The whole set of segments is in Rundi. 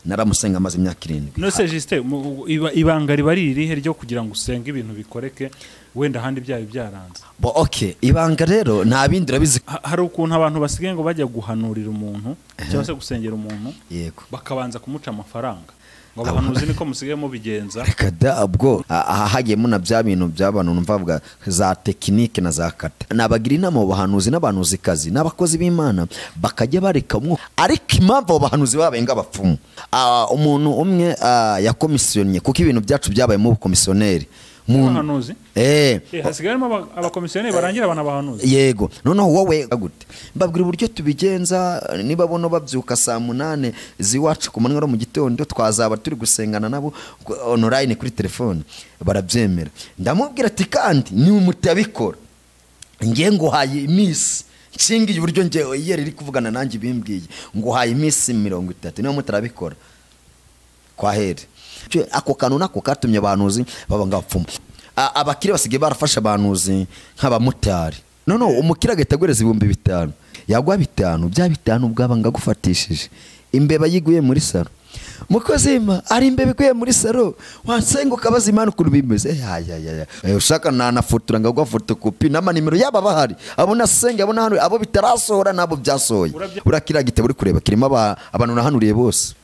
Naramusenga amaze imyaka 7. Nose Justin, ibanga riba ari irihe ryo kugira ngo usenge ibintu bikoreke wenda ahandi byayo byaranze? Bo okay, ibanga rero nta bindi urabizi. Hari ukuntu abantu basigaye ngo bajya guhanurira umuntu cyangwa se gusengera umuntu, yego, bakabanza kumuca amafaranga. Ngo abahanuzi niko musigaye mubigenza. Reka da, ubwo aha hagiyemo na bya bintu by'abantu numva bavuga za tekinike na za kata. Nabagira inama abahanuzi n'abanuzikazi n'abakozi b'Imana bakajya bareka umwe, ariko impamvu abo bahanuzi babenga abapfumu. Umuntu umwe yakomisiyonye, kuko ibintu byacu byabaye mu bukomisiyoneri. Abahanuzi? Hasigaye harimo abakomisiyoneri barangira abana abahanuzi. Yego. Noneho wowe gute? Mbabwira uburyo tubigenza, niba bono babyuka saa 8 ziwacu ku manywa mu gitondo twazaba turi gusengana nabo online kuri telefone, barabyemera. Ndamubwira ati kandi ni umutabikora, ngiye nguhaye iminsi nshingiye uburyo ngiye yeri iri kuvugana nanjye bimbwiye, nguhaye iminsi 30 niba mutarabikora kwahere. Ako kantu nako katumye abahanuzi baba ngapfuma. Abakire basigaye barafasha abahanuzi nk'abamotari. No umukire agahita agureza 5000, yagwa 5 bya 5 bwaba ngagufatishije. Imbeba yiguye muri saro, mukozima ari imbeba iguye muri saro, wasenga ukabaza Imana ukuntu bimeze. Ushaka nanafotora ngagwa fotokopi n'amanimero yaba bahari, abo nasenga abo hano abo bitarasohora nabo byasohoye. Urakira gitabo uri kureba kirimo abantu nahanuriye bose.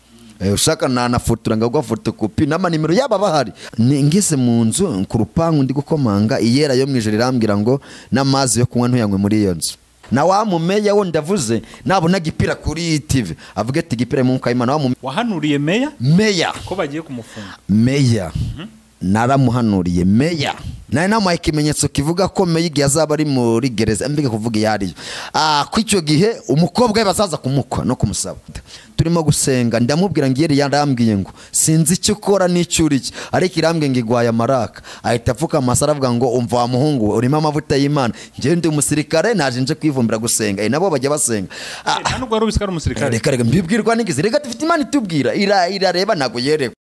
Ushaka nanafotora ngagwa fotokopi n'amanimero yaba bahari. Ngeze mu nzu ku rupangu ndi gukomanga, iyera yo mwijoro irambwira ngo n'amazi yo kunywa ntuyanywe muri iyo nzu. Na wa mumeya wo ndavuze nabona gipira kuri TV avuge ati gipira mu mwuka w'Imana. Wahanuriye meya? Meya ko bagiye kumufunga. Meya naramuhanuriye meya. Nari namuhaye ikimenyetso kivuga ko meya igihe azaba ari muri gereza, mbega kuvuga iyo ariyo. Ku icyo gihe umukobwa we bazaza kumukwa no kumusaba. Turimo gusenga ndamubwira ngo yari yarambwiye ngo sinzi icyo ukora n'icyo uri, ariko irambwiye ngo igwaye amaraka. Ahita apfuka amasara avuga ngo umva wa muhungu urimo amavuta y'Imana, njye ndi umusirikare naje nje kwivumbira gusenga. Nabo bajya basenga. Nta nubwo wari ubizi ko ari umusirikare. Reka reka mbibwirwa n'igize, reka dufite Imana itubwira, irareba ntago yerekwa.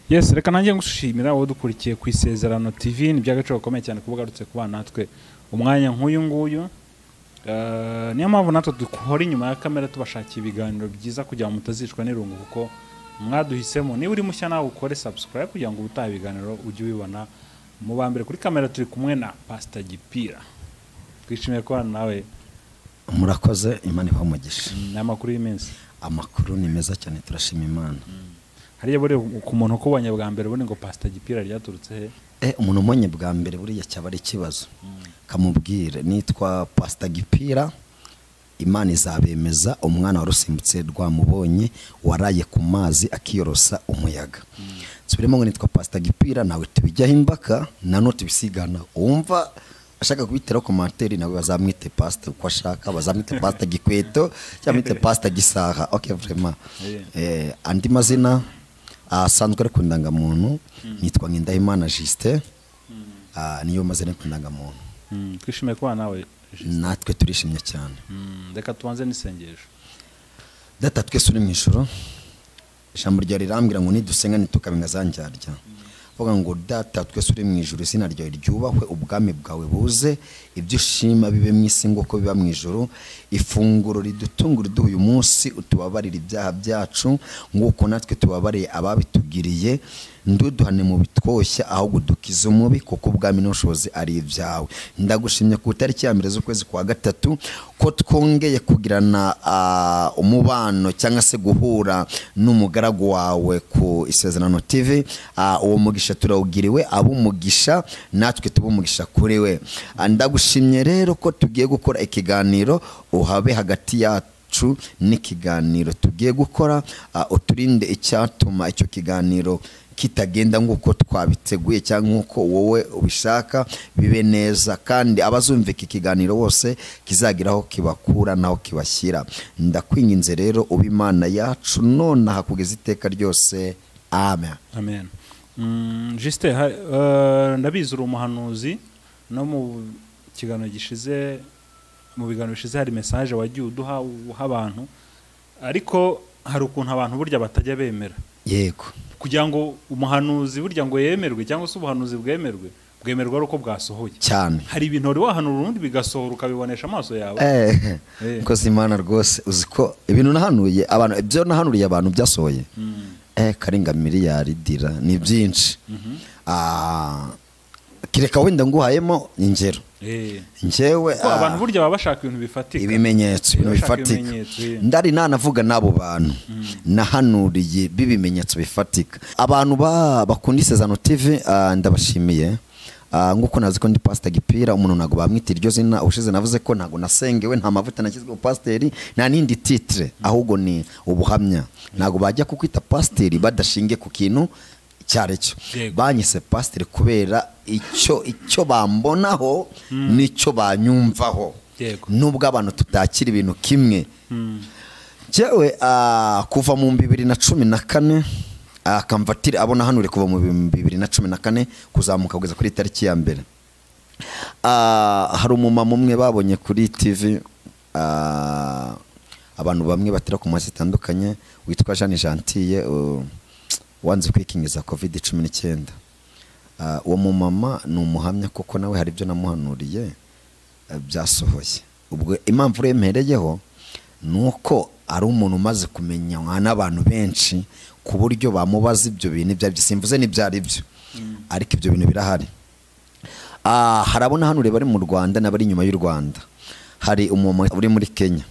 Yes, reka nanjye ngushimira wowe dukurikiye ku Isezerano TV. Ni by'agaciro gakomeye cyane kuba ugarutse kubana natwe umwanya nk'uyu nguyu. Niyo mpamvu natwe dukora inyuma ya kamera tubashakiye ibiganiro byiza kugira ngo mutazicwa n'irungu, kuko mwaduhisemo. Niba uri mushya nawe ukore subscribe kugira ngo ubutaha ibiganiro ujye ubibona mu ba mbere. Kuri kamera turi kumwe na Pastor Gipira. Twishimiye kubana nawe. Murakoze, Imana ibahe umugisha. Ni amakuru y'iminsi. Amakuru ni meza cyane, turashima Imana. Hariya buri ku muntu ukubonye bwa mbere buri ngo Pastor Gipira ryaturutse he? Umuntu umonye bwa mbere buriya cyaba ari ikibazo. Kamubwire nitwa Pastor Gipira, Imana izabemeza, umwana warusimbutse rwamubonye waraye ku mazi akiyorosa umuyaga. Nsubiremo ngo nitwa Pastor Gipira, nawe tubijyaho imbaka na none tubisigana. Umva ashaka kubitera commentaire nawe bazamwite pastor uko ashaka, bazamwite Pastor Gikweto cyangwa mwite Pastor Gisaha. Okay, vraiment. Andi mazina asanzwe ari ku ndangamuntu nitwa Ngendahimana Justin. Niyo mazina ku ndangamuntu. Twishimiye kuba nawe Justin. Natwe turishimye cyane. Reka tubanze n'isengesho. Data twese uri mu ijuru, ijambo ryawe rirambwira ngo nidusenga ntitukabe zanjyarya. Vuga ngo data twese uri mu ijuru, izina ryawe ryubahwe, ubwami bwawe buze, ibyo ushima bibe mu isi nguko biba mu ijuru. Ifunguro ridutunga riduha uyu munsi, utubabarire ibyaha byacu nguko natwe tubabariye ababitugiriye, nduduhane mu bitwoshya ahubwo dukize umubi, kuko ubwami n'ubushobozi ari ibyawe. Ndagushimye ku itariki ya 1 z'ukwezi kwa 3 ko twongeye kugirana umubano cyangwa se guhura n'umugaragu wawe ku Isezerano TV. Uwo mugisha turawugiriwe, abo umugisha natwe tuba umugisha kuri we. Ndagushimye rero ko tugiye gukora ikiganiro, uhabe hagati yacu n'ikiganiro tugiye gukora, uturinde icyatuma icyo kiganiro kitagenda nguko twabiteguye cyangwa nkuko wowe ubishaka, bibe neza, kandi abazumva iki kiganiro bose kizagiraho kibakura naho kibashyira. Ndakwinginze rero uba Imana yacu nonaha kugeza iteka ryose. Amen. Amen. Justin, ndabizi uri umuhanuzi, no mu kiganiro gishize, mu biganiro bishize hari message wagiye uduha uha abantu, ariko hari ukuntu abantu burya batajya bemera. Yego. Kugira ngo umuhanuzi burya ngo yemerwe cyangwa se ubuhanuzi bwemerwe Bwemerwa ari uko bwasohoye cyane. Hari ibintu wari wahanura ubundi bigasohora ukabibonesha amaso yawe? Nkoze Imana rwose, uzi ko ibintu nahanuye abantu, ibyo nahanuriye abantu byasohoye, karenga miliyari dira ni byinshi. Kireka wenda nguhayemo ingero. Njyewe Kuko abantu burya baba bashaka ibintu bifatika. Ibimenyetso, ibintu Bashaka bifatika. ibimenyetso, Ndari nanavuga n'abo bantu nahanuriye b'ibimenyetso bifatika. Abantu bakunda Isezerano TV, ndabashimiye. Nk'uko nazi ko ndi Pastor Gipira, umuntu ntabwo bamwita iryo zina. Ubushize navuze ko ntabwo nasengewe, nta mavuta nashyizweho pasiteri, nta n'indi titre, ahubwo ni ubuhamya. Ntabwo bajya kukwita pasiteri badashingiye ku kintu icyo ari cyo. Banyise pasiteri kubera icyo bambonaho n'icyo banyumvaho. Nubwo abantu tutakira ibintu kimwe. Njyewe kuva mu 2014, kamvatire abona hano kuva mu 2014 kuzamuka kugeza kuri tariki ya mbere. Hari umumama umwe babonye kuri TV, abantu bamwe batera ku mazi itandukanye, witwa Jeanne Gentille, wanze kwikingiza COVID-19. Uwo mumama ni umuhamya kuko nawe hari ibyo namuhanuriye byasohoye. Ubwo impamvu remereyeho nuko ari umuntu umaze kumenywa n'abantu benshi ku buryo bamubaza ibyo bintu ibyo aribyo, simvuze n'ibyo ari byo, ariko ibyo bintu birahari. Harabona hano bari mu Rwanda n'abari inyuma y'u Rwanda. Hari umumama uri muri Kenya.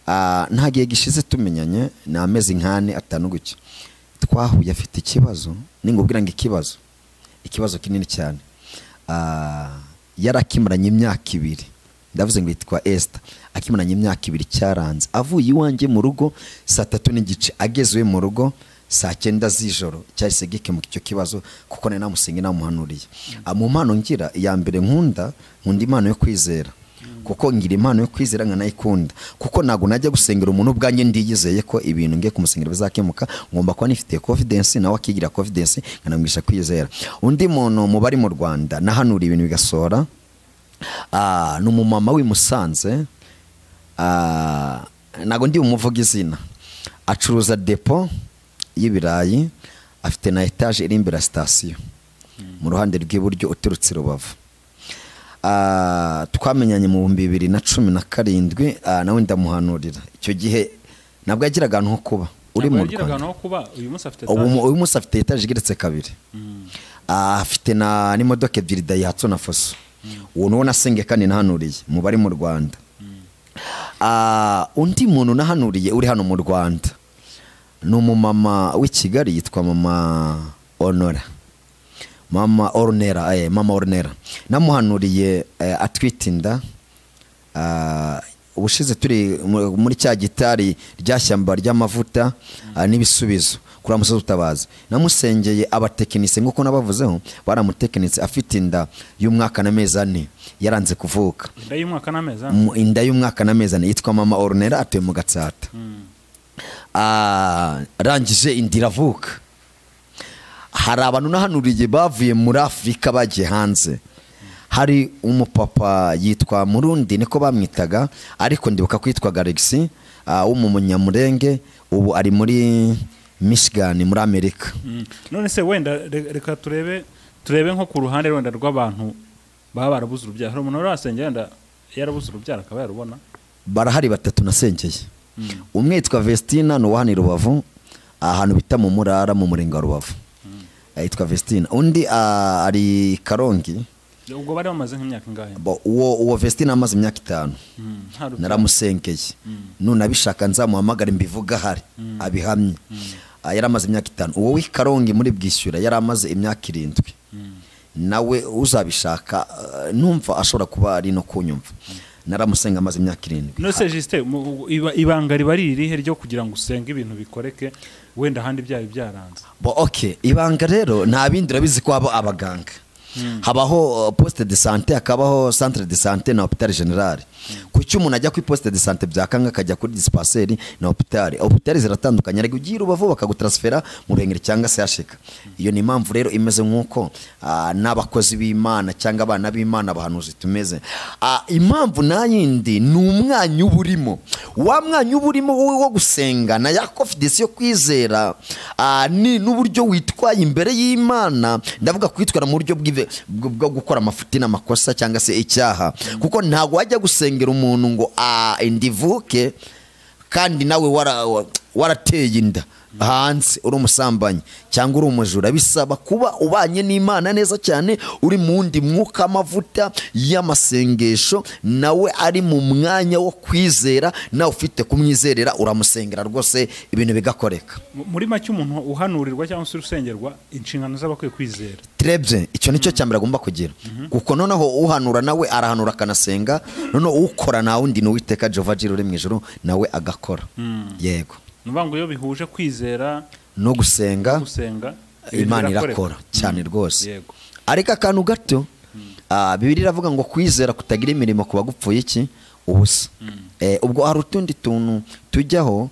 Nta gihe gishize tumenyanye, ni amezi nk'ane atanu gutyo. Twahuye afite ikibazo, ningubwira ngo ikibazo kinini cyane. Yarakimaranye imyaka 2. Ndavuze ngo yitwa Esther. Akimaranye imyaka 2 cyaranze. Avuye iwanjye mu rugo saa 3:30, ageze iwe mu rugo saa 9 z'ijoro. Cyahise gikemuka icyo kibazo kuko nari namusenga namuhanuriye. Mu mpano ngira iya mbere nkunda impano yo kwizera. Kuko ngira impano yo kwizera nkanayikunda. Kuko ntago najya gusengera umuntu ubwanjye ndiyizeye ko ibintu ngiye kumusengera bizakemuka, ngomba kuba nifite confidence nawe akigira confidence nkanamwisha kwizera. Undi muntu mu bari mu Rwanda nahanura ibintu bigasohora, ni umumama w'i Musanze, ntago ndi umuvuga izina. Acuruza depo y'ibirayi, afite na etage iri imbere ya sitasiyo mu ruhande rw'iburyo uturutse Rubavu. Twamenyanye mu 2017, nawe ndamuhanurira. Icyo gihe nabwo yagiraga ahantu ho kuba uri mu Rwanda. Uyu munsi afite etage igeretse 2. Afite na n'imodoka 2 Daihatsu na Fuso. Uwo nuwo nasenge kandi nahanuriye mu bari mu Rwanda. Undi muntu nahanuriye uri hano mu Rwanda ni umumama w'i Kigali yitwa Mama Honora. Mama Ornera, Mama Ornera. Namuhanuriye atwite inda. Ubushize turi muri cya gitari ryashyamba ry'amavuta n'ibisubizo kuri musozi utabaza. Namusengeye abatekinise nkuko nabavuzeho, baramutekinitse afite inda y'umwaka n'amezi 4, yaranze kuvuka. Inda y'umwaka n'amezi 4. Inda y'umwaka n'amezi 4 yitwa Mama Ornera, atuye mu Gatsata. Arangije inda iravuka. Hari abantu nahanuriye bavuye muri Afrika bagiye hanze. Hari umupapa yitwa Murundi niko bamwitaga, ariko ndibuka kwitwa Galaxy, w'umunyamurenge, ubu ari muri Michigan muri Amerika. None se wenda reka turebe nko ku ruhande wenda rw'abantu baba barabuze urubyaro. Hari umuntu warasengeye wenda yarabuze urubyaro akaba yarubona? Barahari 3 nasengeye. Umwe yitwa Vestina, ni uwahani Rubavu, ahantu bita mu Murara mu murenge wa Rubavu. Yitwa Vestina. Undi ari Karongi. Ubwo bari bamaze nk'imyaka ingahe? Uwo Vestina amaze imyaka 5. Naramusengeye. None abishaka nzamuhamagara mbivuga hari abihamye. Yaramaze imyaka 5. Uwo w'i Karongi muri Bwishyura yaramaze imyaka 7. Nawe uzabishaka numva ashobora kuba ari no kunyumva. Naramusenga amaze imyaka 7. None se Justin, ibanga riba ari irihe ryo kugira ngo usenge ibintu bikoreke wenda handi byari byaranze? Bo okay, ibanga rero nta bindi urabizi ko abo abaganga. Habaho poste de santé, hakabaho centre de santé na hôpital général. Ku Kuki umuntu ajya kuri poste de santé byakanga akajya kuri dispensaire na hôpital? Hôpital ziratandukanye, ariko ugiye Rubavu bakagutransfera mu Ruhengeri cyangwa se Yashika. Iyo ni impamvu rero imeze nk'uko n'abakozi b'Imana cyangwa abana b'Imana abahanuzi tumeze. Impamvu nayindi ni umwanya uba urimo, wa mwanya uba urimo wowe wo gusenga na ya confidence yo kwizera, ni n'uburyo witwaye imbere y'Imana. Ndavuga kwitwara mu buryo bwo gukora amafuti n'amakosa cyangwa se icyaha, kuko ntabwo wajya gusengera umuntu ngo indivuke kandi nawe warateye inda hanze, uri umusambanyi cyangwa uri umujura. Bisaba kuba ubanye n'Imana neza cyane, uri mu wundi mwuka, amavuta y'amasengesho, nawe ari mu mwanya wo kwizera, nawe ufite kumwizerera, uramusengera rwose ibintu bigakoreka. Muri make umuntu uhanurirwa cyangwa se usengerwa, inshingano z'abakwiye kwizera. Très bien, icyo nicyo cya mbere agomba kugira, kuko noneho uhanura nawe arahanura akanasenga, noneho ukora nta wundi ni Uwiteka Jehova Jireh uri mu ijuru, nawe agakora. Yego. Ni ukuvuga ngo iyo bihuje kwizera no gusenga, gusenga, Imana ibintu irakora cyane rwose. Ariko akantu gato, Bibiliya iravuga ngo kwizera kutagira imirimo kuba gupfuye iki? Ubusa. Ubwo hari utundi tuntu tujyaho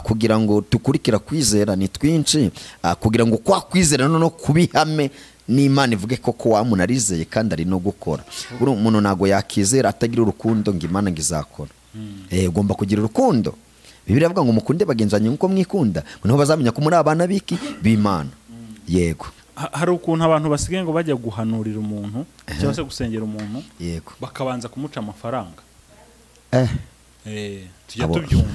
kugira ngo tukurikira kwizera ni twinshi, kugira ngo kwa kwizera noneho kubihame n'Imana ivuge koko wa muntu arizeye kandi ari no gukora. Buri umuntu ntago yakizera atagira urukundo ngo Imana ngo izakora. Ugomba kugira urukundo. Bibiliya iravuga ngo mukunde bagenzi banyu nkuko mwikunda, ngo niho bazamenya ko muri abana b'iki? B'Imana. Yego. Hari ukuntu abantu basigaye ngo bajya guhanurira umuntu cyangwa se gusengera umuntu, bakabanza kumuca amafaranga. Tujya tubyumva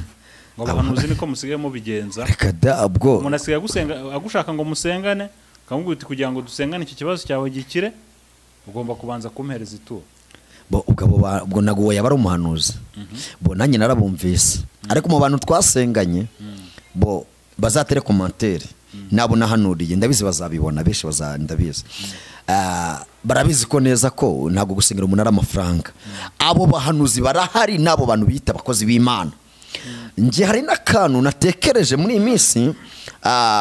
ngo abahanuzi niko musigaye mubigenza. Reka da, ubwo umuntu asigaye agusenga, agushaka ngo musengane, akamubwira uti kugira ngo dusengane iki kibazo cyawe gikire, ugomba kubanza kumpereza ituro. Bo, ubwo abo ubwo ntabwo yaba ari umuhanuzi. Bo nanjye narabumvise, ariko mu bantu twasenganye bo bazatere commentaire, nabo nahanuriye ndabizi bazabibona, benshi ndabizi. Barabizi ko neza ko ntabwo gusengera umuntu ari amafaranga. Abo bahanuzi barahari, n'abo bantu bita abakozi b'Imana. Njye hari n'akantu natekereje muri iyi minsi,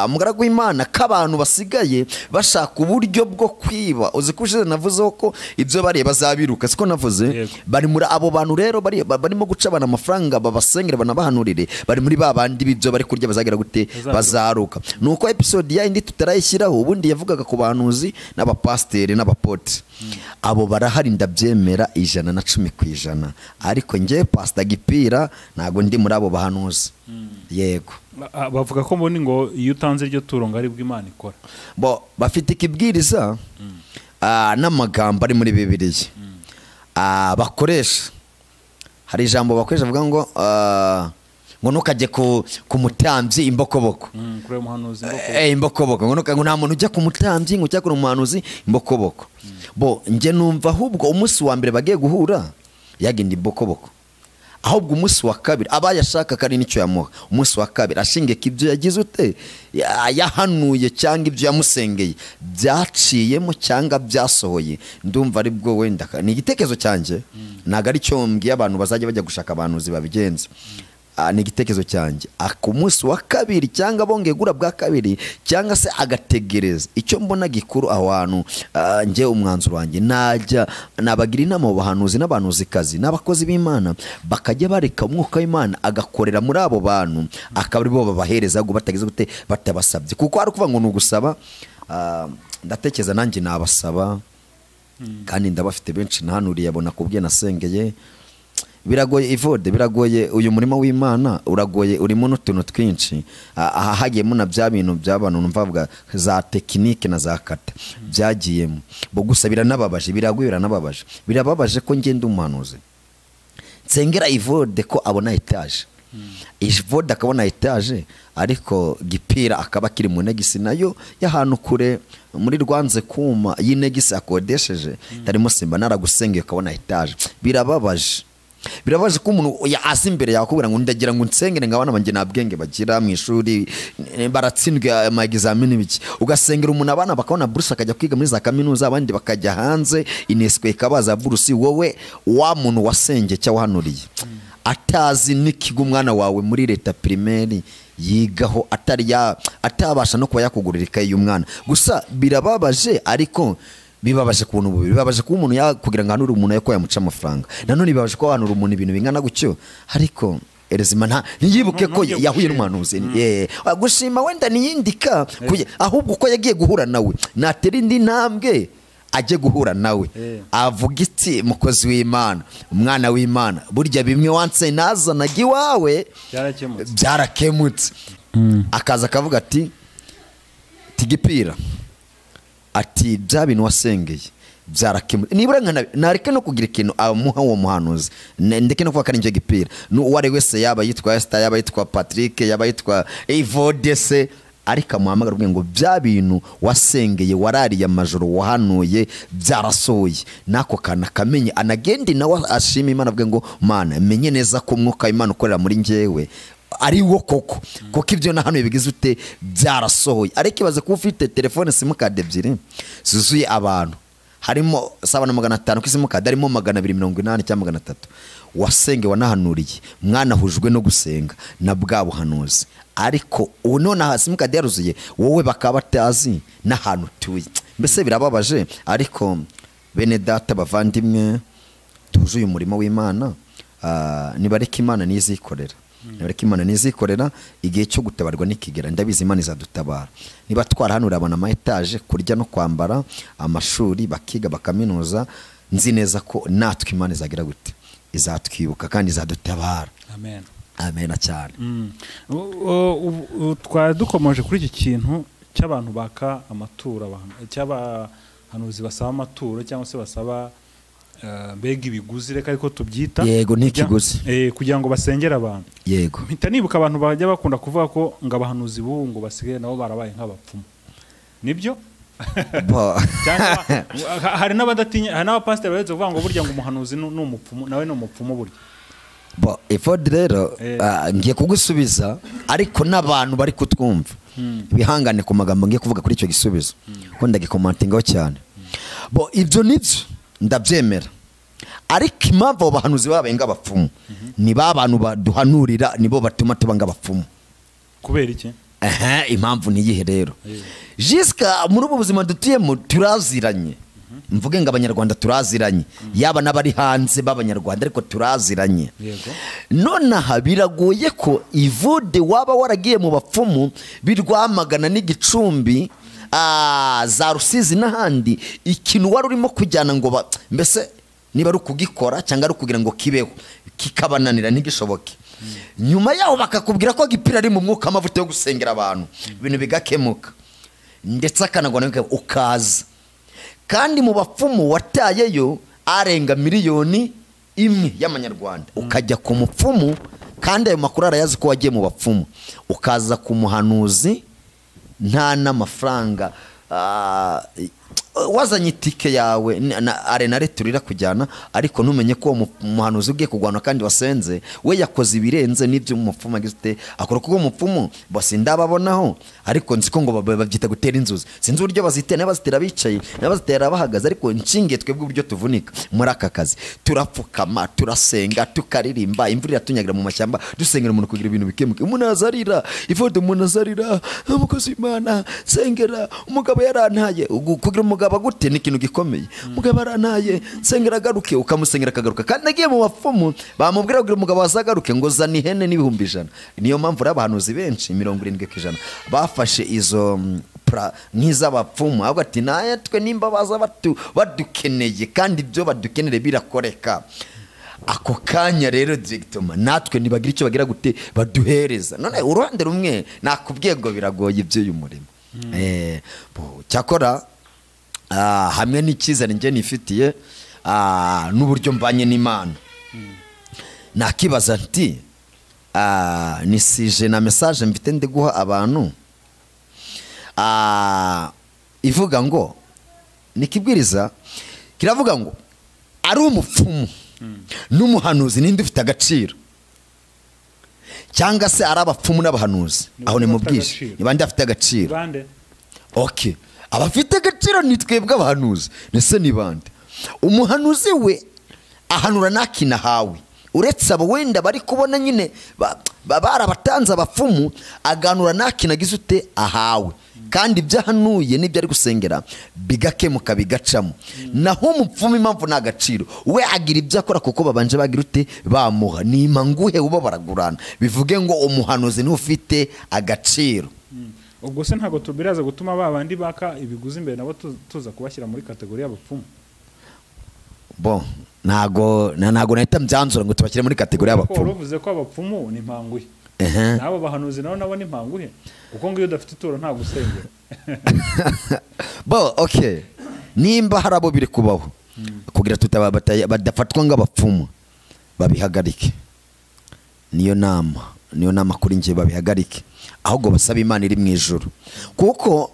umugaragu w'Imana, k'abantu basigaye bashaka uburyo bwo kwiba. Uzi ko ushize navuzeho ko ibyo bariye bazabiruka, siko navuze? Yego. Bari muri abo bantu rero barimo guca abantu amafaranga babasengere banabahanurire, bari muri ba bandi b'ibyo bari kurya bazagira gute? Bazaruka. Bazaruka. Nuko episode ya indi tutarayishyiraho, ubundi yavugaga ku bahanuzi n'abapasiteri n'abapote. Abo barahari ndabyemera 110%, ariko njye Pastor Gipira ntago ndi muri abo bahanuzi. Yego. Bavuga ko mboni ngo iyo utanze iryo turo ngo aribwo Imana ikora. Bo bafite ikibwiriza, n'amagambo ari muri Bibiliya. Bakoresha. Hari ijambo bakoresha bavuga ngo ntukajye ku mutambyi imbokoboko. Kuri uyu muhanuzi imbokoboko. Imbokoboko. Ngo nta muntu ujya ku mutambyi ngo ujya kuri umuhanuzi imbokoboko. Bo njye numva ahubwo umunsi wa mbere bagiye guhura yagenda imbokoboko. Ahubwo umunsi wa kabiri abayashaka kari nicyo yamuha. Umunsi wa kabiri ashinge kibyo yagize ute? Yahanuye cyangwa ibyo yamusengeye byaciyemo cyangwa byasohoye. Ndumva ari bwo wenda ni igitekerezo cyanjye, ntago ari cyo mbwiye abantu bazajya bajya gushaka abantu babigenza. Ni igitekerezo cyanjye. Ku munsi wa kabiri cyangwa bongeye gura bwa kabiri cyangwa se agategereza. Icyo mbona gikuru aho hantu, njye umwanzuro wanjye najya nabagira inama mu bahanuzi n'abahanuzikazi n'abakozi b'Imana, bakajya bareka umwuka w'Imana agakorera muri abo bantu, akaba aribo babahereza ahubwo batagize gute, batabasabye. Kuko ari ukuvuga ngo ni ugusaba, ndatekereza nanjye nabasaba, kandi ndabafite benshi nahanuriye abona kubwiye nasengeye. Biragoye Ivode, biragoye uyu murimo w'Imana uragoye, urimo n'utuntu twinshi. Aha hagiyemo na bya bintu by'abantu numva bavuga za tekinike na za kata byagiyemo. Bo gusa biranababaje, biragoye, biranababaje. Birababaje ko ngenda umuhanuzi nsengera Ivode ko abona etage. Ivode akabona etage, ariko Gipira akaba akiri mu negisi nayo y'ahantu kure muri Rwanze kuma y'inegisi akodesheje, tarimo simba naragusengeye ukabona etage. Birababaje. Birababaje ko umuntu aza imbere yawe akubwira ngo ndagira ngo nsengere ngo abana banjye nta bwenge bagira mu ishuri, baratsindwa ama examen biki. Ugasengera umuntu abana bakabona buruse akajya kwiga muri za kaminuza, abandi bakajya hanze, UNESCO ikabaza buruse, wowe wa muntu wasengeye cyangwa wahanuriye atazi n'ikigo umwana wawe muri leta primaire yigaho, atari ya, atabasha no kuba yakugurira ikayi y'umwana. Gusa birababaje, ariko Bibabaje ku buntu bubiri. Bibabaje kuba umuntu yakugira ngo ahanure umuntu ko yamuca amafaranga, nanone bibabaje ko ahanura umuntu ibintu bingana gutyo, ariko erezima nta ntiyibuke ko yahuye n'umuhanuzi. Gushima wenda niyindika, ahubwo uko yagiye guhura nawe natera indi ntambwe ajye guhura nawe avuga iti mukozi w'Imana, umwana w'Imana, burya bimwe wanse nazanaga iwawe byarakemutse. Akaza akavuga ati tigipira, ati bya bintu wasengeye byarakemutse. Nibura nareke no kugira ikintu amuha uwo muhanuzi, ndeke no kuvuga ko ari njye gipira, n'uwo ari wese, yaba yitwa Esther, yaba yitwa Patrick, yaba yitwa Evode, ariko amuhamagara ubwe ngo bya bintu wasengeye, warariye amajoro, wahanuye, byarasohoye. Nako kana kamenye, anagende nawe ashima Imana avuge ngo Mana, menye neza ko umwuka w'Imana ukorera muri njyewe ari wo koko, kuko ibyo nahanuye bigize ute byarasohoye. Ariko ibaze kuba ufite telefone simukadi ebyiri zuzuye abantu, harimo 7,500 ku simukadi, harimo 280 cyangwa 300, wasenge wanahanuriye, mwanahujwe no gusenga na bwa buhanuzi, ariko ubu nonaha simukadi yaruzuye, wowe bakaba batazi n'ahantu utuye. Mbese birababaje. Ariko bene data bavandimwe tuje uyu murimo w'Imana, nibareke Imana nizikorera. Nibareke Imana nizikorera, igihe cyo gutabarwa nikigera ndabizi Imana izadutabara. Niba twarahanura abana ama etaje, kurya no kwambara, amashuri bakiga bakaminuza, nzi neza ko natwe Imana izagira gute, izatwibuka kandi izadutabara. Amen. Amen cyane. Twari dukomoje kuri iki kintu cy'abantu baka amaturo, abantu cy'abahanuzi basaba amaturo cyangwa se basaba mbega ibiguzi, reka ariko tubyita. Yego, ni ikiguzi. Kugira ngo basengere abantu. Yego. Mpita nibuka abantu bajya bakunda kuvuga ko ngo abahanuzi b'ubu ngo basigaye nabo barabaye nk'abapfumu. Nibyo? Hari n'abadatinya, hari n'abapasiteri baherutse kuvuga ngo burya ngo umuhanuzi ni umupfumu, nawe ni umupfumu burya. Bo Evode rero ngiye kugusubiza, ariko n'abantu bari kutwumva bihangane ku magambo ngiye kuvuga kuri icyo gisubizo, ko ndagikomantingaho cyane. Bo ibyo nibyo ndabyemera, ariko impamvu abo bahanuzi babaye nk'abapfumu ni ba bantu baduhanurira, nibo batuma tuba nk'abapfumu. Kubera iki? Impamvu ni iyihe rero? Jiska muri ubu buzima dutuyemo turaziranye, mvuge ngo abanyarwanda turaziranye, yaba n'abari hanze b'abanyarwanda, ariko turaziranye. Nonaha biragoye ko Evode waba waragiye mu bapfumu birwamagana n'igicumbi, za Rusizi n'ahandi, ikintu wari urimo kujyana ngo mbese niba ari ukugikora cyangwa ari ukugira ngo kibeho, kikabananira ntigishoboke. Nyuma yaho bakakubwira ko gipira ari mu mwuka amavuta yo gusengera abantu, ibintu bigakemuka, ndetse akanagwa ukaza. Kandi mu bapfumu watayeyo arenga 1 miliyoni y'amanyarwanda, ukajya ku mupfumu, kandi ayo makuru arayazi ko wagiye mu bapfumu, ukaza ku muhanuzi nta n'amafaranga, wazanye itike yawe na arenare turira kujyana, ariko ntumenye ko umuhanuzi ugiye kugwana kandi wasenze we yakoze ibirenze n'ibyo umupfumu agize akora, kuko umupfumu bose ndababonaho, ariko nzi ko ngo babyita gutera inzuzi, sinzi uburyo bazitera, n'abazitera bicaye n'abazitera bahagaze, ariko nshingiye twebwe uburyo tuvunika muri aka kazi, turapfukama, turasenga, tukaririmba, imvura iratunyagira mu mashyamba, dusengera umuntu kugira ibintu bikemuke, umuntu azarira ifoto, umuntu azarira umukozi w'Imana sengera umugabo yarantaye, kugira umugabo gute ni ikintu gikomeye, umugabo arantaye sengera agaruke, ukamusengera akagaruka. Kandi nagiye mu bapfumu bamubwira kugira umugabo azagaruke ngo zana ihene n'100,000. Niyo mpamvu abahanuzi benshi 70% bafashe izo nk'iz'abapfumu, ahubwo ati natwe nimba baza badukeneye kandi ibyo badukenere birakoreka. Ako kanya rero directement natwe nibagira icyo bagira gute baduhereza. None uruhande rumwe nakubwiye ngo biragoye ibyo uyu murimo. Cyakora hamwe n'icyizere njye nifitiye n'uburyo mbanye n'Imana, nakibaza nti nisije na message mfite ndi guha abantu ivuga ngo nikibwiriza kiravuga ngo ari umupfumu n'umuhanuzi ninde ufite agaciro, cyangwa se ari abapfumu n'abahanuzi, aho ni mubwishe ni bande afite agaciro? Okay, abafite agaciro ni twebwe abahanuzi, nese ni bande? Umuhanuzi we ahanura nakinahawe, uretse abo wenda bari kubona nyine barabatanze abapfumu, aganura nakinagize ute ahawe. Kandi ibyo ahanuye n'ibyo ari gusengera bigakemuka bigacamo. Naho umupfumu impamvu nta gaciro, we agira ibyo akora kuko babanje bagira ute bamuha nima nguhe uba baragurana. Bivuge ngo umuhanuzi niwe ufite agaciro. Ubwo se ntabwo tubiraza gutuma ba bandi baka ibiguzi imbere nabo tuza kubashyira muri kategori y'abapfumu? Bon, ntago nahita mbyanzura ngo tubashyire muri kategori y'abapfumu. Uvuze ko abapfumu ni impanguhe, nabo bahanuzi nabo ni impanguhe, kuko ngo iyo udafite ituro nta gusengera. Bo okay, nimba hari abo biri kubaho kugira badafatwa nk'abapfumu babihagarike. Niyo nama kuri njye, babihagarike, ahubwo basaba Imana iri mu ijuru. Kuko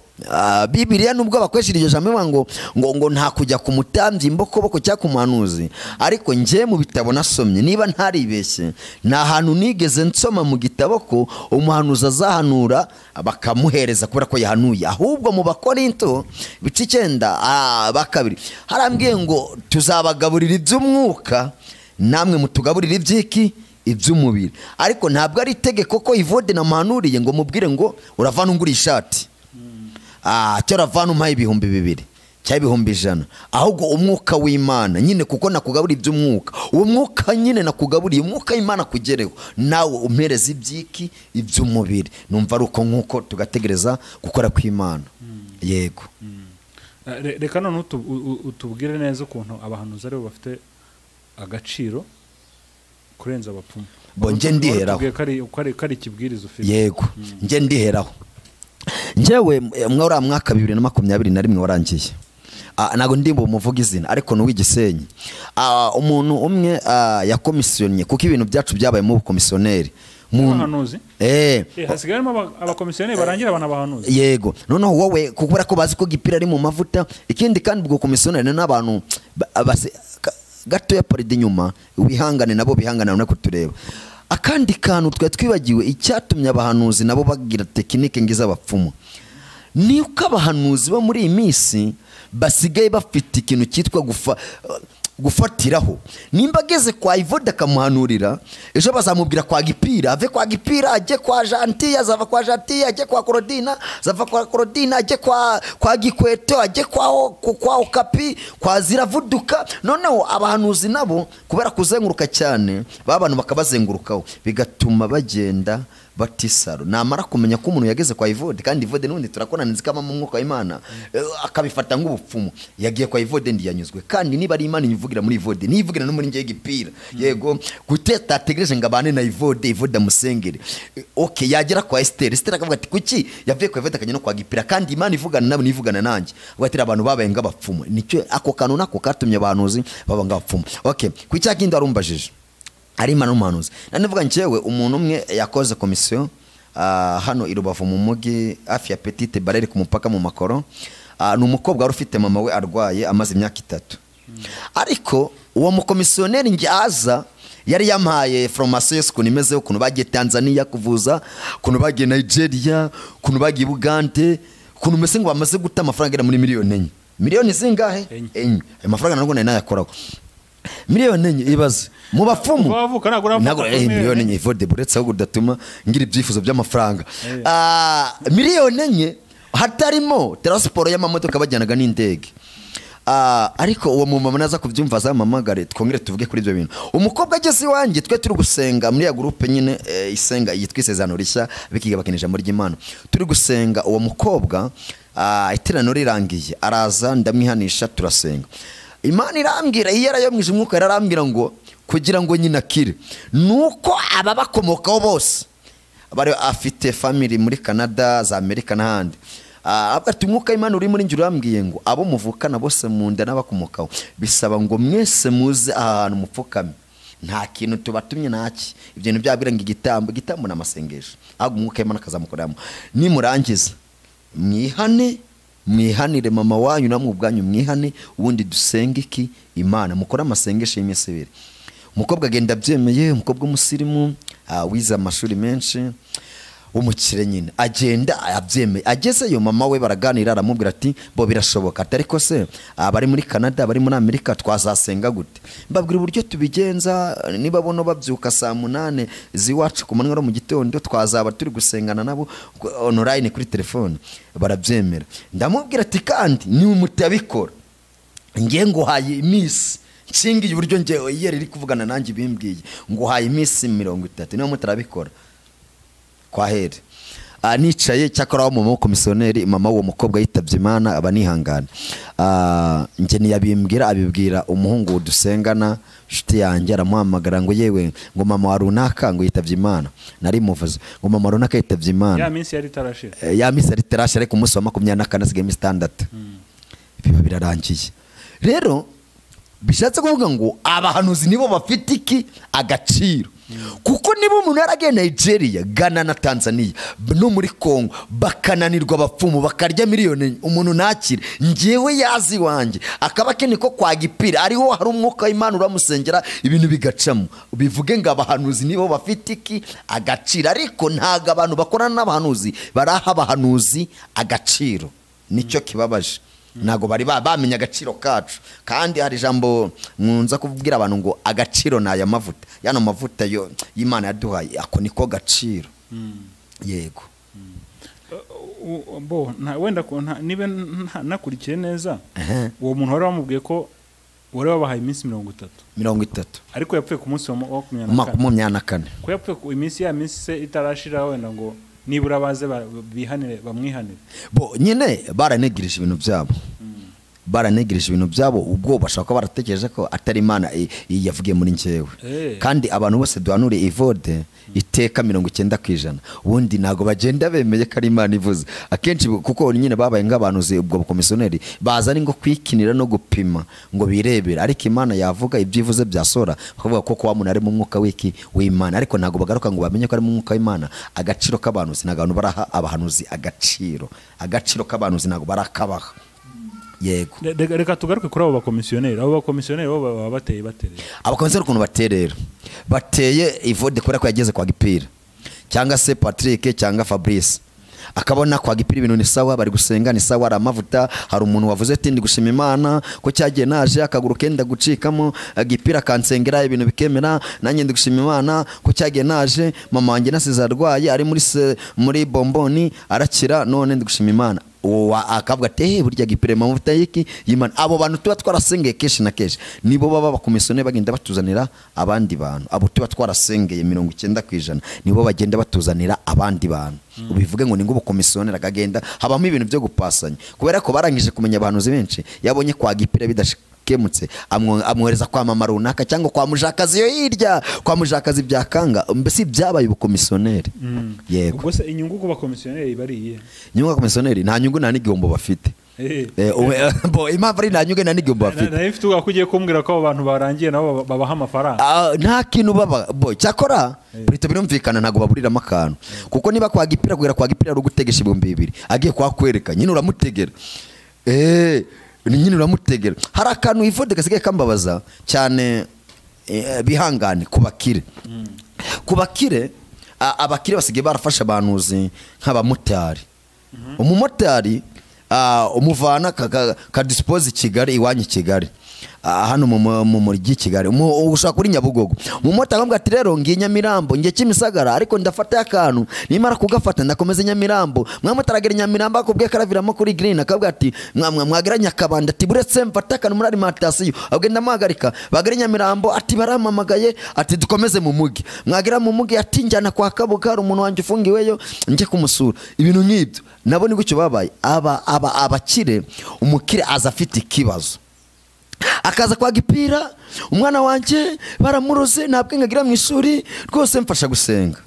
Bibiliya nubwo bakoresha iryo jambo ngo ngo nta kujya ku mutambyi imbokoboko cyangwa ku muhanuzi, ariko njye mu bitabo nasomye niba ntaribeshye nta hantu nigeze nsoma mu gitabo ko umuhanuzi azahanura bakamuhereza kubera ko yahanuye. Ahubwo mu Bakorinto ibice 9 bakabiri harambwiye ngo tuzabagaburira iby'umwuka namwe mutugaburira iby'iki iby'umubiri. Ariko ntabwo ari itegeko ko Ivode namuhanuriye ngo mubwire ngo uravana ungura ishati, cyo uravana umpaye 2000 cyangwa 100,000. Ahubwo umwuka w'Imana nyine, kuko nakugaburiye iby'umwuka, uwo mwuka nyine nakugaburiye umwuka w'Imana kugereho nawe umpereza iby'iki iby'umubiri. Numva ari uko nkuko tugategereza gukora kw'Imana. Yego. Reka none utubwire neza ukuntu abahanuzi aribo bafite agaciro kurenza abapfumu. Bo nje ndiheraho. Kari ikibwiriza ufite. Yego, nje ndiheraho. Njyewe mwari mwaka 2021 warangiye. Ntago ndimbo umuvuga izina ariko ni uw'igisenyi. Umuntu umwe yakomisiyonye kuko ibintu byacu byabaye mu bukomisiyoneri. Muhanuzi? Hasigaramo abakomisiyoneri barangira abana bahanuzi. Yego. Noneho wowe kubera ko bazi ko gipira ari mu mavuta, ikindi kandi ubwo komisiyoneri n'abantu gatoya paride inyuma wihangane nabo bihangana no kutureba. Akandi kantu twe twibagiwe icyatumye abahanuzi nabo bagira tekinike ngiza abapfumu ni uko abahanuzi bo muri iyi minsi basigaye bafite ikintu cyitwa gufatiraho. Nimba ageze kwa Ivode akamuhanurira, ejo bazamubwira kwa Gipira, ave kwa Gipira ajye kwa Jantiya, azava kwa Jantiya ajye kwa Korodina, azava kwa Korodina ajye kwa Gikweto, ajye kwa Okapi, kwa Ziravuduka. Noneho abahanuzi nabo kubera kuzenguruka cyane babantu bakabazengurukaho bigatuma bagenda batisaro. Namara kumenya ko umuntu yageze kwa Ivode, kandi Ivode nundi turakona nzikama mu mwuka w'Imana akabifata nk'ubupfumu, yagiye kwa Ivode ndiyanyuzwe. Kandi niba ari Imana ivugira muri Ivode nivugira no muri ngiye Gipira, yego guteta ategereje ngo abane na Ivode, Ivode amusengere. Okay, yagera kwa Esther, Esther akavuga ati kuki yavuye kwa Ivode akajya no kwa Gipira, kandi Imana ivugana nabo nivugana nanjye. Avuga ati abantu babaye ng'abapfumu. Nicyo ako kantu nako katumye abahanuzi baba ng'abapfumu. Okay, ku cyakindi arumbajije ari Imana n'umuhanuzi. Nanivuga njyewe umuntu umwe yakoze komisiyo hano i Rubavu mu mugi hafi ya Petite Barriere ku mupaka mu Makoro. Ni umukobwa wari ufite mama we arwaye amaze imyaka 3. Ariko uwo mukomisiyoneri nge aza yari yampaye formation y'ukuntu imeze, ukuntu bagiye Tanzania kuvuza, ukuntu bagiye Nigeria, ukuntu bagiye Bugande, ukuntu mese ngo bamaze guta amafaranga agera muri miliyoni 4. Miliyoni zingahe? 4. Ayo mafaranga nabwo nari nayakoraho. Miliyoni 4 ibaze mu bapfumu ntabwo miliyoni 4 Ivode buretse ahubwo udatuma ngira ibyifuzo by'amafaranga. Miliyoni 4 hatarimo transport y'amamodoka bajyanaga n'indege. Ariko uwo mumama naza kubyumva azamamagare twongere tuvuge kuri ibyo bintu. Umukobwa ageze iwanjye twe turi gusenga muri ya groupe nyine isenga yitwa Isezerano Rishya bikiga bakina ijambo ry'Imana. Turi gusenga uwo mukobwa iteraniro rirangiye araza ndamwihanisha turasenga. Imana irambwira iyo yarayomwije umwuka yarambwira ngo kugira ngo nyina akire nuko aba bakomokaho bose bari afite family muri Canada za Amerika n'ahandi. Ati umwuka w'Imana uri muri njye urambwiye ngo abo muvukana bose mu nda n'abakomokaho bisaba ngo mwese muze ahantu mupfukame, nta kintu tubatumye ntaki ibyo bintu byabwira ngo igitambo igitambo n'amasengesho, ahubwo umwuka w'Imana akazamukoreramo. Nimurangiza mwihane, mwihanire mama wanyu namwe ubwanyu mwihane, ubundi dusenge iki Imana, mukora amasengesho y'iminsi 2. Umukobwa agenda abyemeye, umukobwa w'umusirimu wize amashuri menshi. Umukire nyine agenda abyemeye, agezeyo mama we baraganira, aramubwira ati bo birashoboka, ati ariko se abari muri Canada, abari muri Amerika twazasenga gute? Mbabwira uburyo tubigenza, niba bono babyuka saa 8 z'iwacu ku manywa mu gitondo twazaba turi gusengana nabo online kuri telefone, barabyemera. Ndamubwira ati kandi ni umutabikora ngiye nguhaye iminsi nshingiye uburyo ngewe yeri iri kuvugana nanjye bimbwiye, nguhaye iminsi 30 niba mutarabikora kwahere. Nicaye cyakora wa mama w'umukomisiyoneri, mama w'uwo mukobwa yitabye Imana, aba nihangana. Nge ntiyabimbwira, abibwira umuhungu dusengana inshuti yanjye, aramuhamagara ngo yewe ngo mama wa runaka ngo yitabye Imana, nari muvuze ngo mama runaka yitabye Imana. Ya minsi yari itarashira, ya minsi yari itarashira, ariko umunsi wa 24 asigaye iminsi 6 biba birarangiye. Rero bishatse kuvuga ngo abahanuzi nibo bafite iki agaciro, kuko niba umuntu yaragiye Nigeria, Ghana na Tanzania no muri Congo bakananirwa abapfumu bakarya miliyoni, umuntu ntakire, ngewe yazi wanjye akaba akeneye ko kwa Gipira ariho hari umwuka w'Imana uramusengera ibintu bigacamo, bivuge ngo abahanuzi nibo bafite iki agaciro. Ariko ntago abantu bakorana n'abahanuzi baraha abahanuzi agaciro, nicyo kibabaje. Ntago bari bamenya agaciro kacu. Kandi hari ijambo nkunza kubwira abantu ngo agaciro ni aya mavuta, yano mavuta yo y'Imana yaduhaye, ako niko gaciro. Yego. Bo wenda niba nakurikiye neza, uwo muntu wari wamubwiye ko wari wabahaye iminsi 30 30, ariko yapfuye ku munsi wa 24, 24. Ko yapfuye ku iminsi ya minsi se itarashira, wenda ngo nibura baze bihanire bamwihanire. Bo nyine baranegirije ibintu byabo, baranegirije ibintu byabo, ubwo bashaka baratekereje ko atari Imana yavugiye muri njyewe. Kandi abantu bose duhanure Evode iteka 90%, ubundi ntago bagenda bemeye ko ari Imana ivuze akenshi, kuko nyine babaye nk'abantu ubwo bukomisiyoneri baza ari ngo kwikinira no gupima ngo birebera, ariko Imana yavuga ibyivuze byasora bakavuga ko kwa muntu ari mu mwuka wiki w'Imana, ariko ntago bagaruka ngo bamenye ko ari mu mwuka w'Imana. Agaciro k'abantu ntago abantu baraha abahanuzi agaciro, agaciro k'abantu ntago barakabaha. Yego. Reka tugaruke kuri abo bakomisiyoneri. Abo bakomisiyoneri bo baba bateye baterera. Abakomisiyoneri ukuntu baterera, bateye Evode kubera ko yageze kwa Gipira cyangwa se Patrick cyangwa Fabrice, akabona kwa Gipira ibintu ni sawa, bari gusenga ni sawa, hari amavuta, hari umuntu wavuze ati ndi gushima Imana ko cyagiye naje akaguru kenda gucikamo, Gipira kansengera ibintu bikemera, nanjye ndi gushima Imana ko cyagiye naje mama wanjye nasize arwaye ari muri bomboni arakira, none ndi gushima Imana. Akavuga ati burya Gipira amavuta y'iki y'Imana. Abo bantu tuba twarasengeye kenshi na kenshi nibo baba bakomisiyoneri bagenda batuzanira abandi bantu. Abo tuba twarasengeye 90% nibo bagenda batuzanira abandi bantu. Ubivuge ngo ni ngo ubukomisiyoneri akagenda habamo ibintu byo gupasanya, kubera ko barangije kumenya abantu benshi. Yabonye kwa Gipira bidashikemutse amwohereza kwa mama runaka cyangwa kwa mujakazi yo hirya, kwa mujakazi byakanga, mbese byabaye ubukomisiyoneri. Yego. Ubwo se inyungu ku bakomisiyoneri bari iyihe? Inyungu ku bakomisiyoneri nta nyungu nta n'igihombo bafite. Bo impamvu ari nta nyungu nta n'igihombo bafite. Nari mfite ubwoba ko ugiye kumbwira ko abo bantu barangiye nabo babaha amafaranga. Nta kintu baba bo cyakora Brito birumvikana ntago baburiramo akantu, kuko niba kwa Gipira kugera kwa Gipira ari ugutegesha 2000 agiye kwakwereka nyine uramutegera. Nyine uramutegera. Hari akantu Evode gasigaye kambabaza cyane, bihangane ku bakire. Ku bakire, abakire basigaye barafasha abantuzi nk'abamotari. Umumotari umuvana ka dispose Kigali iwanyu Kigali, hano mu mujyi Kigali, ushaka kuri Nyabugogo, umumotari akamubwira ati rero ngiye Nyamirambo ngiye Kimisagara, ariko ndafata akantu nimara kugafata ndakomeza Nyamirambo. Mwamutaragera Nyamirambo akubwiye karaviramo kuri Green, akabwira ati mwagera Nyakabanda, ati buretse mfata akantu muri alimentation, agenda amuhagarika. Bagera Nyamirambo ati baramamagaye, ati dukomeze mu mugi. Mwagera mu mugi ati njyana kwa Kabuga hari umuntu wanjye ufungiweyo njye kumusura. Ibintu nk'ibyo nabo ni gutyo babaye. Aba abakire, umukire aza afite ikibazo akaza kwa Gipira, umwana wanjye baramuroze ntabwo nkagira mu ishuri rwose mfasha gusenga.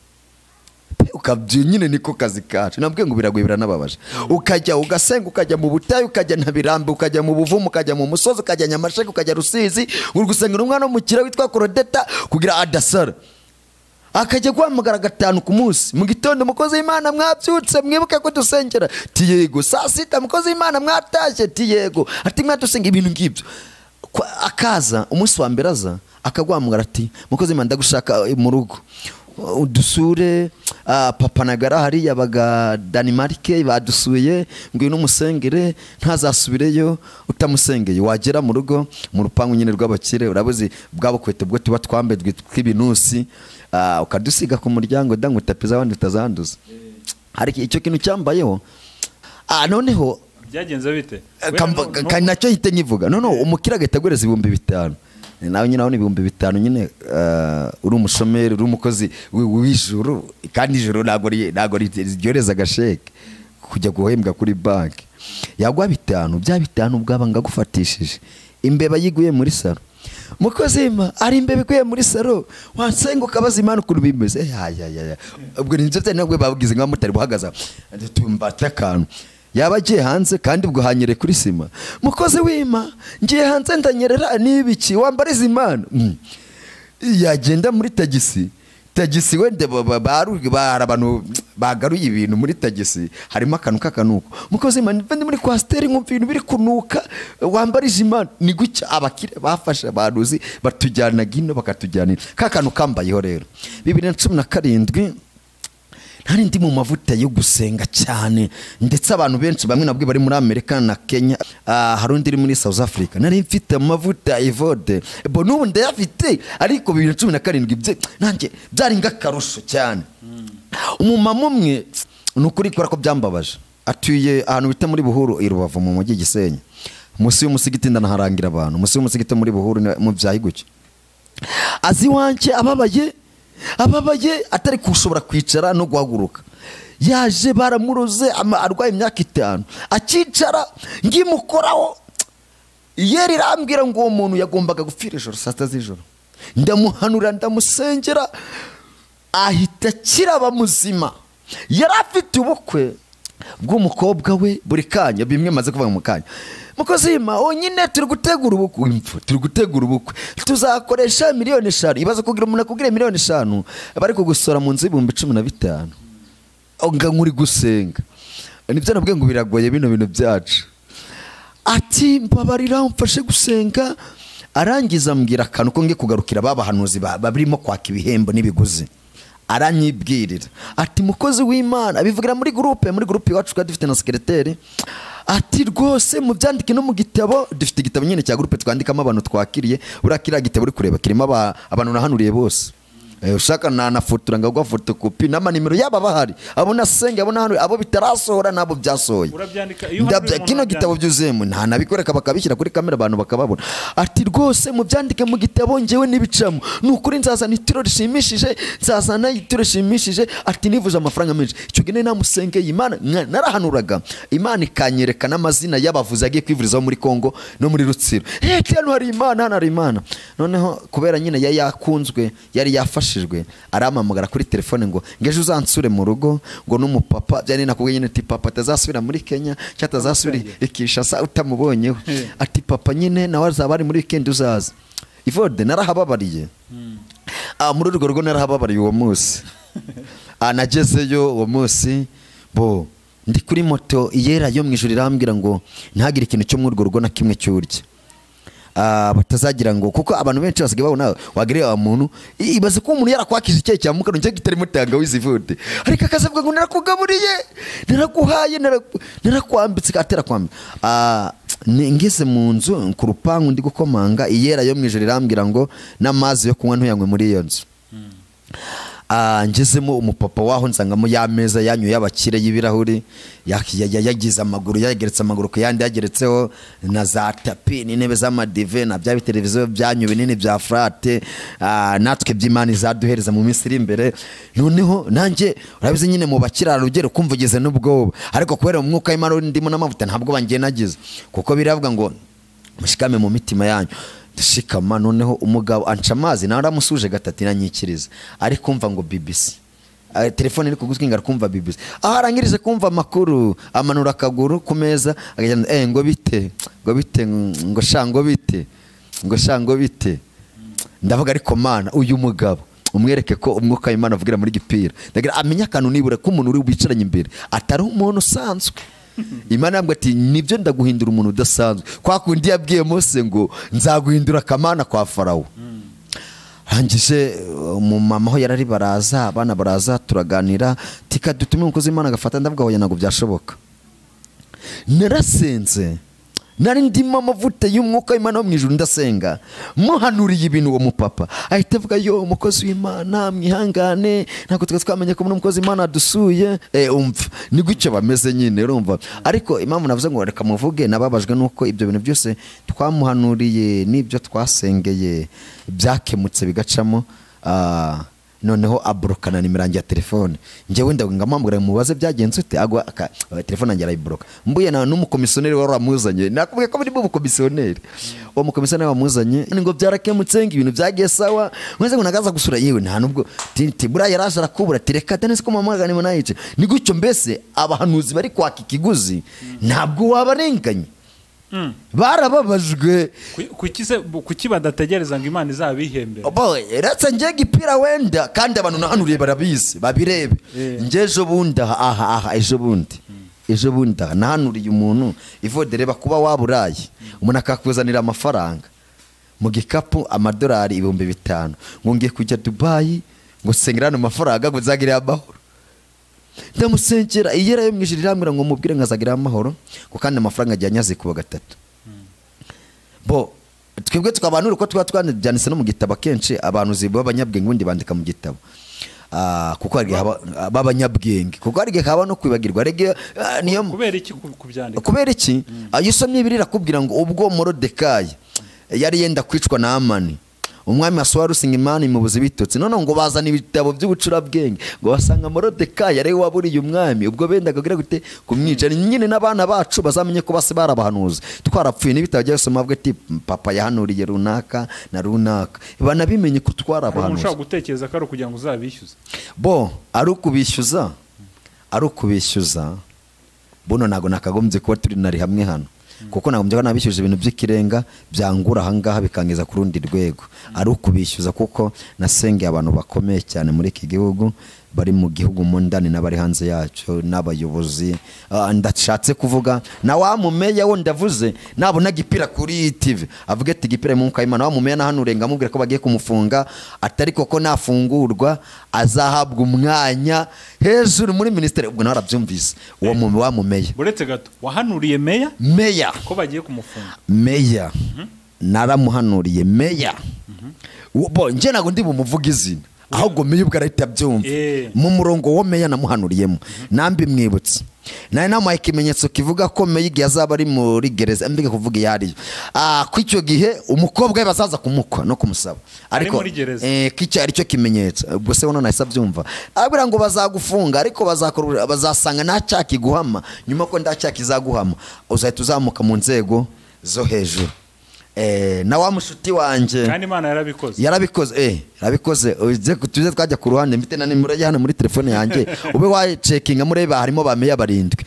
Ukabyo nyine niko kazi kacu, nabwo ngo biragoye biranababaje. Ukajya ugasenga, ukajya mu butayu, ukajya Ntabirambe, ukajya mu buvumo, ukajya mu musozi, ukajya Nyamasheke, ukajya Rusizi, uri gusengera umwana w'umukire witwa Korodeta kugira adasara. Akajya guhamagara 5 ku munsi mu gitondo, mukozi w'Imana mwabyutse mwibuke ko dusengera, ti yego. Saa 6 mukozi w'Imana mwatashye, ti yego. Ati mwadusenga ibintu ngibyo. Akaza umunsi wa mbere aza akaguhamagara ati mukozi w'Imana ndagushaka mu rugo udusure, Papa nagara hariya baga Denmark badusuye, ngwino umusengere ntazasubireyo utamusengeye. Wagera mu rugo mu rupangu nyine rw'abakire, urabuzi bwabo kwete bwo tuba twambedwe tw'ibinusi, ukadusiga ku muryango da ngutapiza abandi utazanduza. Hari icyo kintu cyambayeho. Noneho byagenze bite? Nacyo hite nyivuga. No umukira agahita 5000. Nawe nyine aho ni 5000 nyine, uri umushomeri, uri umukozi w'ijuru, kandi ijuru ntago ryoreza agasheke kujya guhembwa kuri banki. Yagwa 5, bya 5 bwaba ngagufatishije. Imbeba yiguye muri saro. Mukozi ma ari imbeba iguye muri saro, wasenga ukabaza Imana ukuntu bimeze. Ya. Ubwo nivyo byane nabwo babugize nka mutari buhagaza. Tumbata akantu. Yaba agiye hanze kandi ubwo hanyere kuri sima. Mukozi wima ngiye hanze ndanyerera nibiki wambariza Imana. Yagenda muri tagisi. Tagisi wende bari abantu bagaruye ibintu muri tagisi, harimo akantu kakanuko. Mukozi Imana ndi muri kwasteri nkumva ibintu biri kunuka, wambarije Imana. Ni gucya abakire bafashe abaruzi batujyana gino bakatujyana. Ka kantu kambayeho rero 2017 nari ndi mu mavuta yo gusenga cyane, ndetse abantu benshi bamwe nabwo bari muri Amerika na Kenya, hari undi muri South Africa. Nari mfite amavuta Evode, bo n'ubu ndayafite, ariko 2017 bye nanjye byari ngakarusho cyane. Umumama umwe nukuri kora ko byambabaje, atuye ahantu bita muri Buhuru i Rubavu mu mujyi Gisenyi, munsi y'umusigiti ndanaharangira abantu, munsi y'umusigiti muri Buhuru mu byahiguke. Azi wanjye ababaye atari kushobora kwicara no guhaguruka. Yaje baramuroze arwaye imyaka 5, akicara ngimukoraho. Yeri irambwira ngo uwo muntu yagombaga gupfira ijoro saa 6 z'ijoro. Ndamuhanura ndamusengera ahita kiraba muzima. Yari afite ubukwe bw'umukobwa we buri kanya, bimwe maze kuvuga mu kanya. Mukozi ma onyine turi gutegura ubukwe, impfu turi gutegura ubukwe, tuzakoresha miliyoni 5. Ibaze kugira umuntu akugire miliyoni 5 bari kugusora mu nzu 15,000. Nga nkuri gusenga. Nibyo nabwiye ngo biragoye bino bintu byacu. Ati mbabarira umfashe gusenga. Arangiza ambwira akantu ko ngiye kugarukira babahanuzi babirimo kwaka ibihembo n'ibiguzi. Aranyibwirira ati mukozi w'Imana, abivugira muri groupe, muri groupe iwacu twari dufite na secrétaire. Ati rwose mubyandike no mu gitabo, dufite igitabo nyine cya groupe twandikamo abantu twakiriye. Urakira gitabo uri kureba kirimo abantu nahanuriye bose. Ushaka na fotora ngagwa photocopy n'amanimero yaba bahari, abo nasenga, abo nahanuriye, abo bitarasohora nabo byasohoye. Urabyandika iyo umuntu kino gitabo byuzuyemo nta nabikoreka bakabishyira kuri kamera abantu bakababona. Ati rwose mubyandike mu gitabo ngewe nibicamo, nukuri nzazana ituro rishimishije, nzazana ituro rishimishije. Ati nivuje amafaranga menshi. Icyo gihe namusengeye Imana, narahanuraga Imana ikanyereka n'amazina y'abavuzi agiye kwivurizaho muri Kongo no muri Rutsiro. Hano hari Imana, hano hari Imana. Noneho kubera nyine yari yakunzwe, yari yafashe, arampamagara kuri telefone ngo ngeje uzansure mu rugo, ngo n'umupapa byane nakubwiye nyine ati papa atazasubira muri Kenya cyangwa atazasubira i Kinshasa utamubonyeho. Ati papa nyine nawe azaba ari muri weekend uzaza. Ivode narahababariye. Muri urwo rugo narahababariye uwo munsi. Nagezeyo uwo munsi bo ndi kuri moto yera yo mu ijuru irambwira ngo ntagire ikintu cyo muri urwo rugo na kimwe cyurya. Batazagira ngo kuko abantu benshi basigaye babona wagiriye wa muntu, ibaze ko umuntu yarakwakije icyayi cya mukano cyo kitarimo tangawizi vude, ariko akazavuga ngo narakugaburiye, naraguhaye, narakwambitse, atera kwambitse. Ngeze mu nzu ku rupangu ndi gukomanga, iyera yo mu ijuru irambwira ngo n'amazi yo kunywa ntuyanywe muri iyo nzu. Ngezemo umupapa waho nsangamo ya meza yanyu y'abakire y'ibirahuri, yagize amaguru, yageretse amaguru ku yandi, yageretseho na za tapi n'intebe z'amadive na bya biteleviziyo byanyu binini bya frate, natwe by'Imana izaduhereza mu minsi iri imbere. Noneho nanjye urabizi nyine mu bakiraro ugere kumva ugeze n'ubwoba, ariko kubera umwuka w'Imana ndimo n'amavuta ntabwo bangiye nagize, kuko biravuga ngo mushikame mu mitima yanyu. Ndashikama. Noneho umugabo anca amazi, nawe aramusuje gatatu iranyikiriza, ari kumva ngo BBC, telefone iri kugutwi ngo kumva BBC. Aho arangirije kumva amakuru amanura akaguru ku meza agenda, ngo bite, ngo bite, ngo sha, ngo bite, ngo sha, ngo bite. Ndavuga ariko Mana uyu mugabo umwereke ko umwuka w'Imana avugira muri gipira, ndagira amenya akantu nibura ko umuntu uri wicaranye imbere atari umuntu usanzwe. Imana yambwiye ati nibyo ndaguhindura umuntu udasanzwe, kwa kundi yabwiye Mose ngo nzaguhindura akamana kwa Farawo. Hangije umumama aho yarari baraza, abana baraza, turaganira, tika dutume umukozi w'Imana agafata. Ndavuga oya, ntabwo byashoboka. Narasenze, nari ndimo amavuta y'umwuka w'Imana wo mu ijuru, ndasenga muhanuriye ibintu. Uwo mupapa ahita avuga: "Yo, umukozi w'Imana, mwihangane, ntabwo twari twamenye ko umukozi w'Imana adusuye." Umva ni gutyo bameze nyine, urumva. Ariko impamvu navuze ngo reka muvuge, nababajwe nuko ibyo bintu byose twamuhanuriye n'ibyo twasengeye byakemutse bigacamo. Noneho aborokana nimero yanjye ya telefone. Njyewe ndavuga ngamambwira mubaze byagenze ute, agwa telefone yanjye arayiboroka. Mbuye na n'umukomisiyoneri wari wamuzanye, nakubwiye ko birimo umukomisiyoneri. Uwo mukomisiyoneri wamuzanye ngo byarakemutse, ngo ibintu byagiye sawa, mwese ngo nagaza gusura. Yewe, nta nubwo ti buriya yaraje arakubura, ati reka Denise ko mama ni munayice. Ni gutyo mbese abahanuzi bari kwaka ikiguzi, ntabwo wabarenganye, barababajwe. Kuki badategereza ngo Imana izabihembere? Uretse njye gipira wenda, kandi abantu nahanuriye barabizi, babirebe. Njye ejo bundi aha aha ejo bundi aha nahanuriye umuntu ivodereba kuba waburaye, umuntu akakuzanira amafaranga mu gikapu, amadolari 5000, ngo ngiye kujya Dubayi, ngo sengera hano amafaranga ngo nzagire amahoro. Ndamusengera, iyera yo mu ijuru irambwira ngo mubwire ngo azagira amahoro, ngo kandi amafaranga agiye anyaze kuba gatatu. Bo twebwe tukabanura uko tuba twabyanditse no mu gitabo. Akenshi abantu b'abanyabwenge ubundi bandika mu gitabo, kuko hari igihe b'abanyabwenge, kuko hari igihe haba no kwibagirwa. Rege niyo Kubera iki kubyandika? Kubera iki? Iyo usomye Bibiliya irakubwira ngo ubwo Morodekayi yari yenda kwicwa na Hamani, umwami Asuwarusi, ngo Imana imubuze ibitotsi. None ngo bazana ibitabo by'ubucurabwenge, ngo basanga Morodekayi ari we waburiye umwami ubwo bendaga kugira gute? Kumwica nyine. N'abana bacu bazamenye ko base barabahanuzi, twarapfuye n'ibitabo byose bavuga ati papa yahanuriye runaka na runaka, banabimenye ko Hari umuntu twarabahanuzi. ushobora gutekereza ko ari ukugira ngo uzabishyuze. Bo ari ukubishyuza buno ntabwo nakagombye kuba turi nari hamwe hano, kuko nagombye kuba nabishyuje ibintu by'ikirenga byangura ahangaha bikangeza ku rundi rwego. Ari ukubishyuza kuko nasengeye abantu bakomeye cyane muri iki gihugu, bari mu gihugu mo ndani n'abari hanze yacyo, n'abayobozi. Ndashatse kuvuga na wa mumeya wo ndavuze, nabona gipira kuri TV avuge ati gipira mu mwuka w'Imana. Wa mumeya nahanure ngamubwira ko bagiye kumufunga, atari koko nafungurwa azahabwa umwanya hejuru muri minisiteri. Ubwo nawe arabyumvise uwo wa mumeya. Uretse gato, wahanuriye meya Meya. ko bagiye kumufunga? Meya naramuhanuriye meya. Bo njye ntabwo ndi bumuvuge izina, ahubwo meya ubwo arahita abyumva. Mu murongo wo meya namuhanuriyemo nambi mwibutse, nari namuhaye ikimenyetso kivuga ko meya igihe azaba ari muri gereza, mbega kuvuga iyo ariyo, ko icyo gihe umukobwa we bazaza kumukwa no kumusaba. Ari muri gereza. Ko icyo ari cyo kimenyetso. Ubwo se none nahise abyumva, abwira ngo bazagufunga, ariko bazakora bazasanga nta cyaha kiguhama. Nyuma ko nta cyaha kizaguhama, uzahita uzamuka mu nzego zo hejuru. Na wa mushuti wanjye. Kandi Imana yarabikoze. Yarabikoze. Uze tuze twajya ku ruhande, mfite na nimero ye hano muri telefone yanjye, ube wacekinga murebe harimo ba meya barindwi.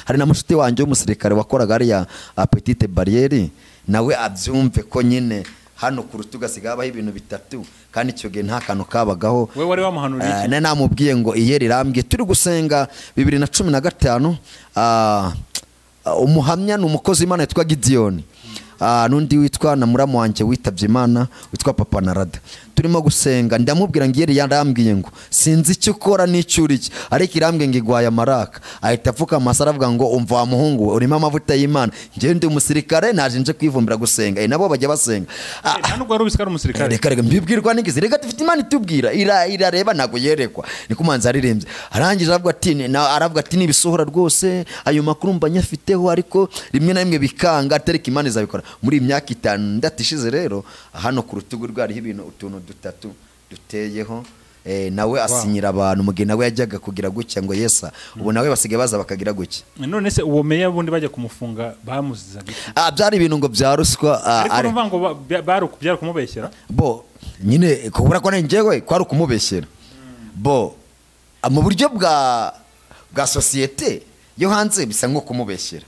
Hari na mushuti wanjye w'umusirikare wakoraga hariya Petite Barriere, nawe abyumve ko nyine hano ku rutugu hasigaye habaho ibintu bitatu, kandi icyo gihe nta kantu kabagaho. We wari wamuhanuriye iki? Nari namubwiye ngo iyeri irambwiye turi gusenga 2015, umuhamya ni umukozi w'Imana witwa Gidiyoni, n'undi witwa na muramu wanjye witabye Imana witwa Papa Narada. Turimo gusenga, ndamubwira ngo iyeri yarambwiye ngo sinzi icyo ukora n'icyo uri cyo, ariko irambwiye ngo igwaye amaraka. Ahita apfuka amaso, aravuga ngo umva wa muhungu we, urimo amavuta y'Imana, njyewe ndi umusirikare, naje nje kwivumbira gusenga. Nabo bajya basenga. Nta nubwo wari ubizi ko ari umusirikare? Reka reka, mbibwirwa n'igize. Reka, dufite Imana itubwira, irareba, ntabwo yerekwa. Niko umuhanzi aririmbye, arangije aravuga ati aravuga ati nibisohora rwose ayo makuru mba nyafiteho, ariko rimwe na rimwe bikanga, atariko Imana izabikora. Muri iyi myaka 6 ishize rero, hano ku rutugu rwe hariho ibintu utuntu dutatu duteyeho. Nawe asinyira abantu mu gihe nawe yajyaga kugira gutya ngo yesa, ubu nawe basigaye baza bakagira gutya. None se uwo meya bundi bajya kumufunga bamuzizaga iki? Byari ibintu ngo bya ruswa. Ariko urumva ngo byari kumubeshyera? Bo nyine kubura ko njyewe kwari ukumubeshyera. Bo mu buryo bwa sosiyete yo hanze bisa nko kumubeshyera,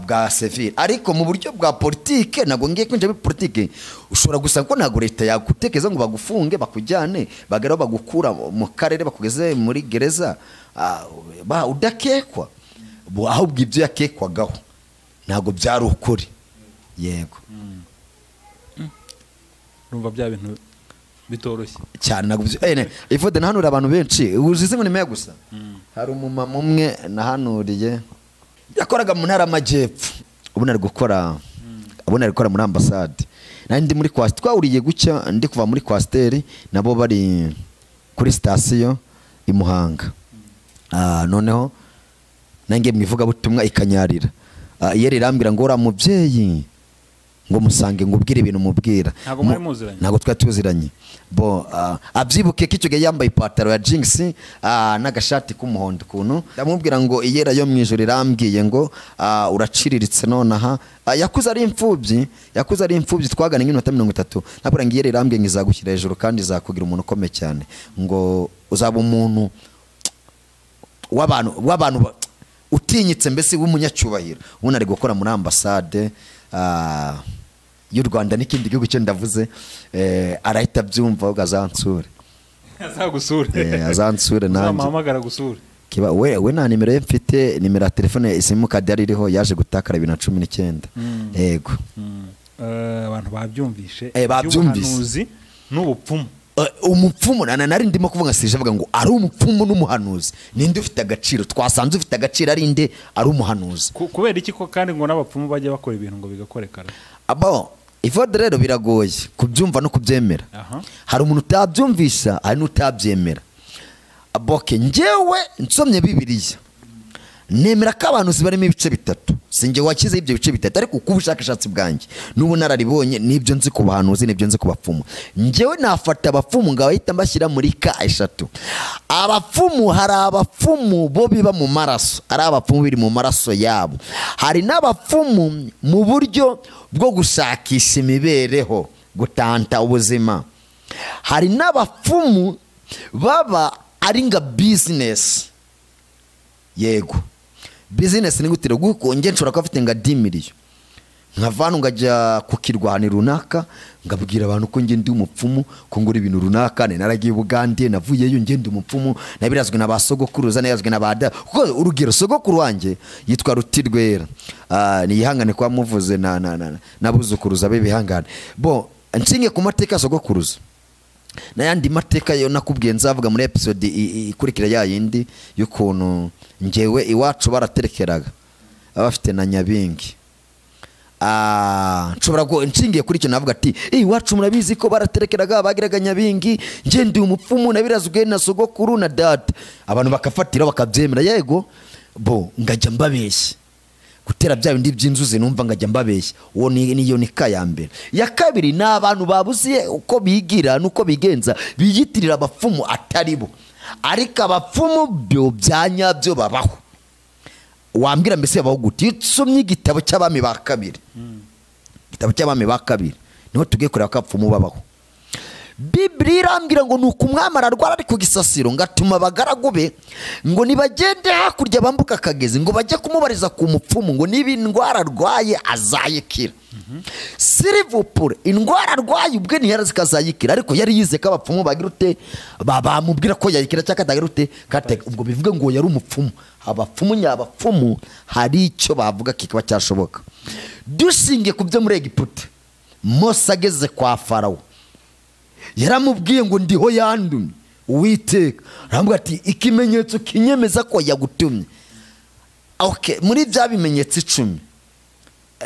bwa civil, ariko mu buryo bwa politike, ntabwo ngiye kwinjira muri politike, ushobora gusanga ko ntabwo leta yagutekereza ngo bagufunge, bakujyane, bagere aho bagukura mu karere bakugeze muri gereza, udakekwa. Bo, ahubwo ibyo yakekwagaho ntabwo byari ukuri, yego. Urumva bya bintu Bitoroshye cyane ntabwo Evode nahanura abantu benshi uzize ngo nimeya gusa. Hari umumama umwe nahanuriye yakoraga mu ntara y'Amajyepfo, ubu ari gukora muri ambasade. Nari ndi muri kwasiteri, twahuriye gutya ndi kuva muri kwasiteri, nabo bari kuri sitasiyo i Muhanga. Noneho nanjye mu ivugabutumwa ikanyarira, yari irambwira ngo uriya mubyeyi ngo musange ngo ubwire ibintu mubwira. Ntabwo mwari muziranye? Ntabwo twari tuziranye. Bo abyibuke ko icyo gihe yambaye ipataro ya jeans n'agashati k'umuhondo ukuntu. Ndamubwira ngo iyera yo mu ijoro irambwiye ngo uraciriritse nonaha. Yakuze ari imfubyi, twagana nk'iminota 30. Nabwira ngo iyera irambwiye ngo izagushyira hejuru kandi izakugira umuntu ukomeye cyane, ngo uzaba umuntu w'abantu utinyitse mbese w'umunyacyubahiro. Ubu ari gukora muri ambasade y'u Rwanda n'ikindi gihugu cyo ndavuze, arahita abyumva ahubwo azansure. Azagusure. Azansure nanjye. Uzamuhamagara gusure. Kiba we nta nimero ye mfite, nimero ya telefone simukadi yari iriho yaje gutakara 2019. Yego. Abantu babyumvishe. Babyumvise. N'ubupfumu. Umupfumu nari ndimo kuvuga sije avuga ngo ari umupfumu n'umuhanuzi ninde ufite agaciro, twasanze ufite agaciro ari inde, ari umuhanuzi. Kubera iki ko kandi ngo n'abapfumu bajya bakora ibintu ngo bigakorekara? Abo Evode rero biragoye kubyumva no kubyemera. Hari umuntu utabyumvisha, hari n'utabyemera. Aboke njyewe nsomye Bibiliya nemera ko abantu barimo ibice bitatu, sinjye wakize ibyo bice bitatu, ariko ku bushakashatsi bwanjye n'ubunararibonye nibyo nzi ku bahanuzi nibyo nzi ku bapfumu. Njyewe nafata abapfumu ngabahita mbashyira muri ka eshatu. Abapfumu, hari abapfumu bo biba mu maraso, ari abapfumu biri mu maraso yabo. Hari n'abapfumu mu buryo bwo gushakisha imibereho, gutanta ubuzima. Hari n'abapfumu baba ari nga business. Yego business ni gutira guko nge nshobora kuba afite nga 10 million nkavana ngajya kukirwani runaka ngabwira abantu ko nge ndi umupfumu, ko ngura ibintu runaka, naragiye Bugande navuyeyo nge ndi umupfumu, nabirazwe na ba sogokuruza, nabirazwe na ba da. Kuko urugero sogokuru wanjye yitwa Rutirwera, niyihangane kwa muvuze na na nabuzukuruza be bihangane. Bo nshinge ku mateka sogokuruza n'ayandi mateka yo nakubwiye nzavuga muri episode ikurikira ya yindi y'ukuntu ngewe iwacu baraterekeraga abafite na Nyabingi. Nshobora go nshingiye kuri icyo navuga ati iwacu murabizi ko baraterekeraga bagiraga Nyabingi, nge ndi umupfumu nabirazwe na sogokuru na data. Abantu bakafatira bakabyemera. Yego bo ngajya mbabeshya gutera bya bindi by'inzuzi numva ngajya mbabeshya. Uwo niyo ni ka ya mbere. Ya kabiri ni abantu babuziye uko bigira nuko bigenza biyitirira abapfumu atari bo, ariko abapfumu byo byanyabyo babaho. Wambwira mbese babaho gute? Usomye igitabo cy'abami ba kabiri, igitabo cy'abami ba kabiri niho tugiye kureba ko abapfumu babaho. Bibiliya irambwira ngo nuko umwami ararwara ari ku gisasiro, ngatuma abagaragu be ngo nibagende hakurya bambuka akagezi ngo bajye kumubariza ku mupfumu ngo niba indwara arwaye azayikira. Sirivupure indwara arwaye ubwe ntiyarazi kazayikira, ariko yari yize ko abapfumu bagira ute bamubwira ko yayikira cyangwa katagira ute kate. Ubwo bivuga ngo yari umupfumu. Abapfumu nyabapfumu hari icyo bavuga kikaba cyashoboka. Dushingiye ku byo muri Egiputa, Mose ageze kwa Farawo yaramubwiye ngo ndiho yandumye Uwiteka, arambwira ati ikimenyetso kinyemeza ko yagutumye. Okay, muri bya bimenyetso 10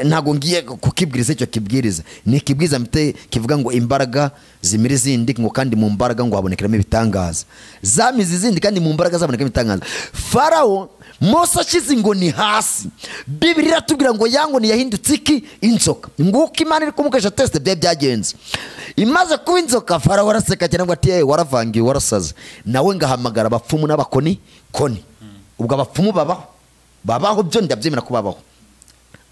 ntago ngiye kukibwiriza icyo kibwiriza, ni kibwiza mite kivuga ngo imbaraga zimira izindi, ngo kandi mu mbaraga ngo habonekeramo ibitangaza, zamize izindi kandi mu mbaraga zabonekamo ibitangaza. Farawo Mose ashize ingoni hasi, Bibiliya iratubwira ngo ya ngoni yahindutse iki? Inzoka. Nguko Imana iri kumukoresha test bya byagenze. Imaze kuba inzoka, Farawo araseka cyane ngo ati waravangiye warasaze. Nawe ngahamagara abapfumu n'abakoni koni. Ubwo abapfumu babaho, babaho byo ndabyemera ko babaho.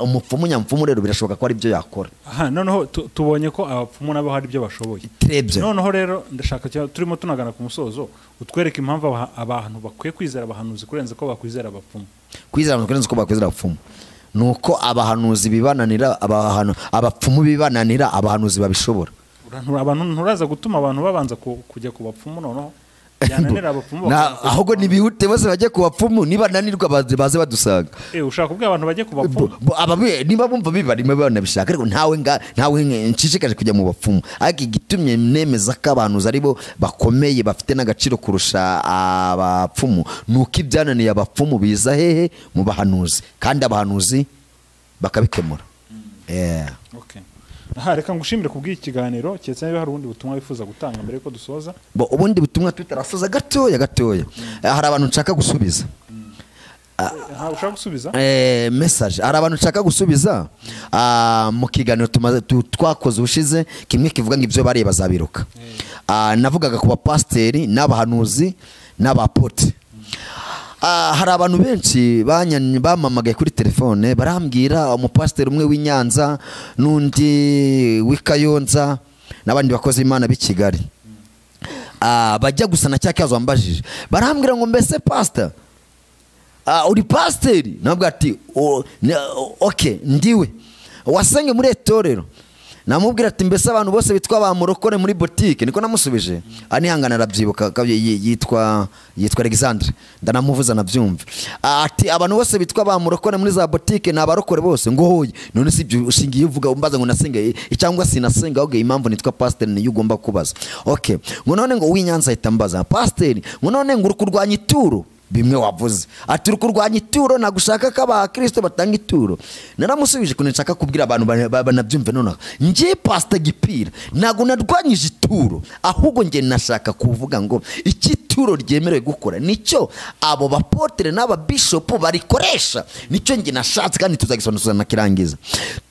Umupfumu nyamupfumu rero birashoboka ko ari byo yakora. Aha noneho tubonye ko abapfumu nabo hari ibyo bashoboye. Noneho rero ndashaka turimo tunagana ku musozo utwereke impamvu abantu bakwiye kwizera abahanuzi kurenza ko bakwizera abapfumu. Kwizera abantu kurenza ko bakwizera abapfumu nuko abahanuzi bibananira, abapfumu bibananira, abahanuzi babishobora. Abantu nturaza gutuma abantu babanza kujya ku bapfumu noneho. Byananira abapfumu bakaza Ahubwo nibihute bose bajye ku bapfumu, nibananirwa baze badusanga. Ushaka kubwira abantu bajye ku bapfumu? Niba bumva bibarimo banabishaka, ariko ntawe nshishikaje kujya mu bapfumu. Ariko igitumye nemeza ko abahanuzi ari bo bakomeye bafite n'agaciro kurusha abapfumu, ni uko ibyananiye abapfumu biza hehe? Mu bahanuzi, kandi abahanuzi bakabikemura. Okay. Aha, reka ngushimire kubw'iki kiganiro, keretse niba hari ubundi butumwa wifuza gutanga mbere yuko dusoza. Ubundi butumwa tutarasoza gatoya gatoya. Hari abantu nshaka gusubiza. Ushaka gusubiza? Message. Hari abantu nshaka gusubiza mu kiganiro tumaze twakoze ubushize, kimwe kivuga ngo ibyo bariye bazabiruka. Navugaga ku bapasteri n'abahanuzi n'abapote. Hari abantu benshi bamamagaye kuri telefone barambwira, umupasiteri umwe w'i Nyanza n'undi w'i Kayonza n'abandi bakozi Imana b'i Kigali. Bajya gusa na cya kibazo wambajije, barambwira ngo mbese pastor, uri pasiteri? Nabwo ati okay, ndiwe wasenge muri etorero. Namubwira ati mbese abantu bose bitwa ba murokore muri boutique, niko namusubije. Anihangana arabyibuka, yitwa Alexandre, ndanamuvuza nabyumva. Ati abantu bose bitwa ba murokore muri za boutique ni abarokore bose. Ngo hoye, none si ibyo ushingiye uvuga umbaza ngo nasenga cyangwa sinasenga, ahubwo impamvu nitwa pastor niyo ugomba kubaza. Okay, ngo none ngo uw'Inyanza ahita ambaza pastor, ngo none ngo uri kurwanya ituro bimwe wavuze. Ati uri kurwanya ituro, nagushaka ko abakristo batanga ituro. Naramusubije kuntu nshaka kubwira abantu banabyumve nonaha. Nje Pastor Gipira ntago narwanyije ituro, ahubwo nge nashaka kuvuga ngo iki ituro ryemerewe gukora nicyo abo bapotere n'aba bishop barikoresha, nicyo nge nashatse, kandi tuzagisobanura nakirangiza.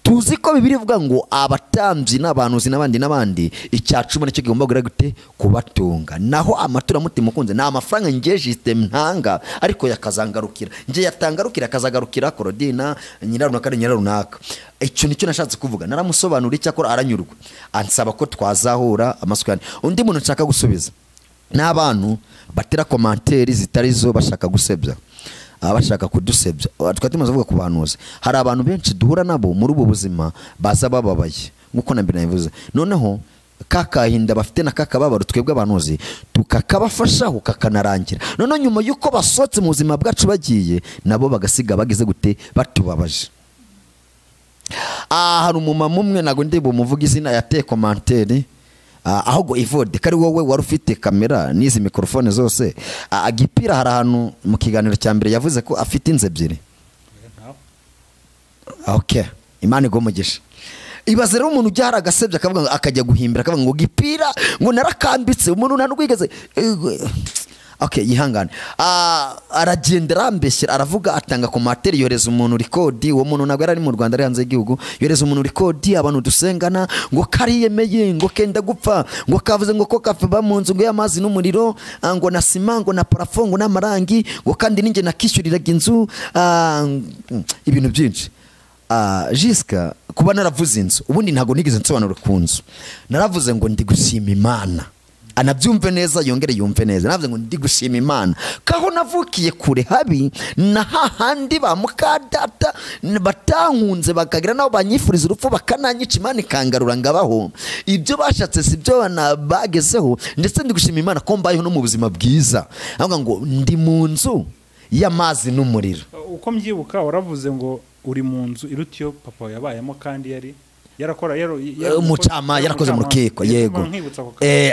Tuzi ko Bibiliya ivuga ngo abatambyi n'abahanuzi n'abandi n'abandi icyacumi nicyo kigomba gute kubatunga, naho amatura mutima ukunze ni amafaranga nge system ntanga, ariko yakazangarukira nge yatangarukira akazagarukira Korodina nyirarunaka nyirarunaka. Icyo nicyo nashatse kuvuga, naramusobanura icyakora aranyurwa, ansaba ko twazahura amasukani. Undi muntu nshaka gusubiza n'abantu batera commentaire zitari zo bashaka gusebya, abashaka kudusebya. Twari tumaze kuvuga ku bahanuzi, hari abantu benshi duhura nabo muri ubu buzima baza bababaye nkuko na mbere nabivuze. Noneho kakahinda bafite na kakababaro twebwe abahanuzi tukakabafashaho kakanarangira. Noneho nyuma yuko basohotse mu buzima bwacu bagiye, nabo bagasiga bagize gute batubabaje. Hari umumama umwe ntago ndi bumuvuge izina yateye commentaire, ahubwo Evode kari wowe wari ufite kamera n'izi mikrofone zose. Gipira hari ahantu mu kiganiro cya mbere yavuze ko afite inzu ebyiri. Okay, Imana igumugisha. Ibaze rero umuntu ujya agasebya akavuga ngo akajya guhimbira akavuga ngo Gipira ngo narakambitse umuntu ntanugwigeze. Okay, yihangane. Aragenda arambeshyira aravuga, atanga komateri, yohereza umuntu record. Uwo muntu ntabwo yari ari mu Rwanda, ari hanze y'igihugu. Yohereza umuntu record, abantu dusengana ngo kariyemeye, ngo kenda gupfa, ngo kavuze ngo ko kafa mu nzu ngo y'amazi n'umuriro, ngo na sima, ngo na parafo, ngo n'amarangi, ngo kandi ninjye nakishyuriraga inzu, ibintu byinshi. Jiska kuba naravuze inzu, ubundi ntago nigeze nsobanura ku nzu. Naravuze ngo ndi gushima Imana. Anabyumve neza yongere yumve neza. Navuze ngo ndi gushima Imana kaho navukiye kure habi na hahandi ba mukadata batankunze bakagira nabo banyifuriza urupfu bakananyica, Imana ikangarura ngabaho. Ibyo bashatse si byo bagezeho, ndetse ndi gushima Imana ko mbayeho no mu buzima bwiza. Avuga ngo ndi mu nzu y'amazi n'umuriro. Uko mbyibuka waravuze ngo uri mu nzu iruta iyo papa yabayemo, kandi yari yarakora umucama, yarakoze mu rukiko. Yego,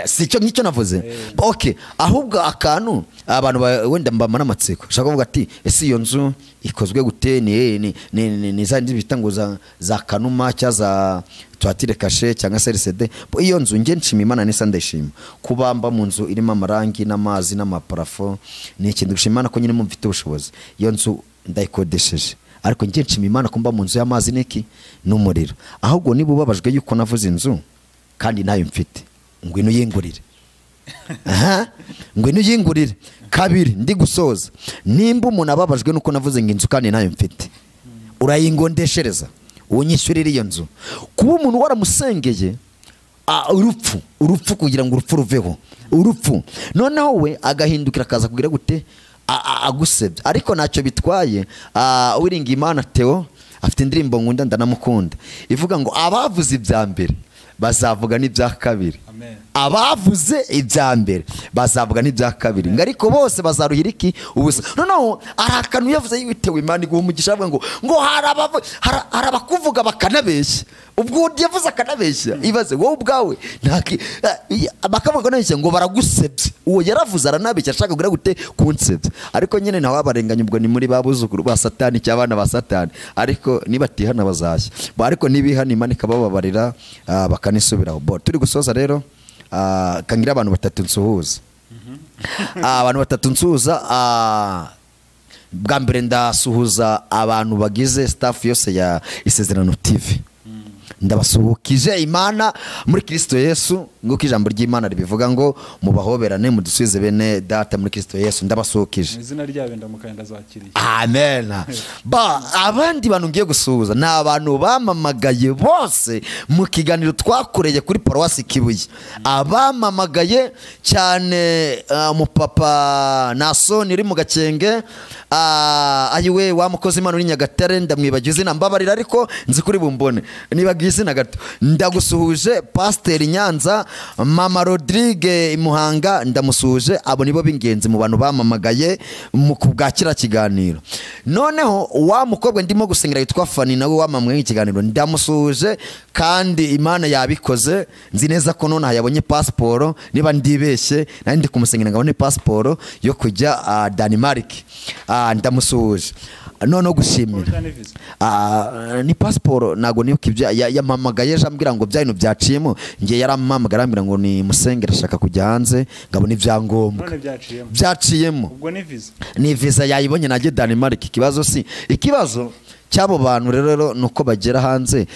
si cyo ngicyo navuze. Okay, ahubwo akantu abantu wenda mbamara amatsiko ushaka kuvuga ati ese iyo nzu ikozwe gute, ni za ndi bita ngo za kanuma cya za toitire caché cyangwa CRCD. Iyo nzu nge nshima Imana nisa ndashima kubamba mu nzu irimo amarangi n'amazi n'amaparafo, ni ikintu gushima Imana ko nyine mufite ubushobozi. Iyo nzu ndayikodesheje, ariko ngiye nshima Imana kumba mu nzu y'amazi n'iki n'umuriro. Ahubwo niba ubabajwe yuko navuze inzu kandi nayo mfite, ngwino yingurire. Aha, ngwino yingurire. Kabiri ndi gusoza, nimba umuntu ababajwe nuko navuze ngo inzu kandi nayo mfite, urayingondeshereza unyishyurira iyo nzu. Kuba umuntu waramusengeye urupfu kugira ngo urupfu ruveho, urupfu noneho we agahindukira akaza kugira gute agusebya, ariko ntacyo bitwaye. Uwiringiyimana Theo afite indirimbo nkunda ndanamukunda ivuga ngo abavuze ibya mbere bazavuga n'ibya kabiri. Abavuze ibya mbere bazavuga n'ibya kabiri, ngo ariko bose bazaruhira iki? Ubusa. Noneho arakanu yavuze yitewe Imana iguha umugisha, avuga ngo hari abakuvuga bakanabeshya. Ubwo yavuze akanabeshya, ibaze wowe ubwawe bakavuga bakanabeshya ngo baragusebye. Uwo yaravuze aranabeshya ashaka kugira gute? Kunsebya. Ariko nyine ntawe wabarenganya, ubwo ni muri babuzukuru ba Satani cyangwa abana ba Satani. Ariko nibatihana bazashya, ariko nibihana Imana ikabababarira bakanisubiraho. Bo turi gusoza rero, kangira abantu batatu nsuhuza. Abantu batatu nsuhuza, bwa mbere ndasuhuza abantu bagize staff yose ya Isezerano TV. Ndabasuhukije Imana muri Kristo Yesu, nguko ijambo ry'Imana ribivuga ngo mubahoberane mudusubize bene data muri Kristo Yesu. Ndabasuhukije mu izina ryabe, ndamukanda zakiriye. Amen. Ba abandi bantu ngiye gusuhuza ni abantu bamamagaye bose mu kiganiro twakoreye kuri Paruwasi Kibuye. Abamamagaye cyane umupapa Nasoni uri mu Gakenge, ayiwe wa mukozi Imana uri Nyagatare, ndamwibagiwe izina mbabarira ariko nzi kuri bumbone nibagiwe izina gato. Ndagusuhuje Pasteur Nyanza, Mama Rodrigue Imuhanga, ndamusuhuje. Abo nibo b'ingenzi mu bantu bamamagaye mu kubwakira kiganiro. Noneho wa mukobwa ndimo gusengera yitwa Fani, nawe wamamwe ikiganiro, ndamusuhuje kandi Imana yabikoze. Nzi neza ko none yabonye passport, niba ndibeshye nari ndi kumusengera ngabone passport yo kujya Denmark. Ndamusuhuje. None gushimira ni passport nago nibuka ibyo yamamagaye ejo ambwira ngo bya bintu byaciyemo. Ngiye yaramamagara ambwira ngo ni musengera ashaka kujya hanze ngabona ibyangombwa byaciyemo. Ubwo ni visa, ni visa yayibonye najye Denmark. Ikibazo si ikibazo cyabo bantu rero nuko bagera hanze.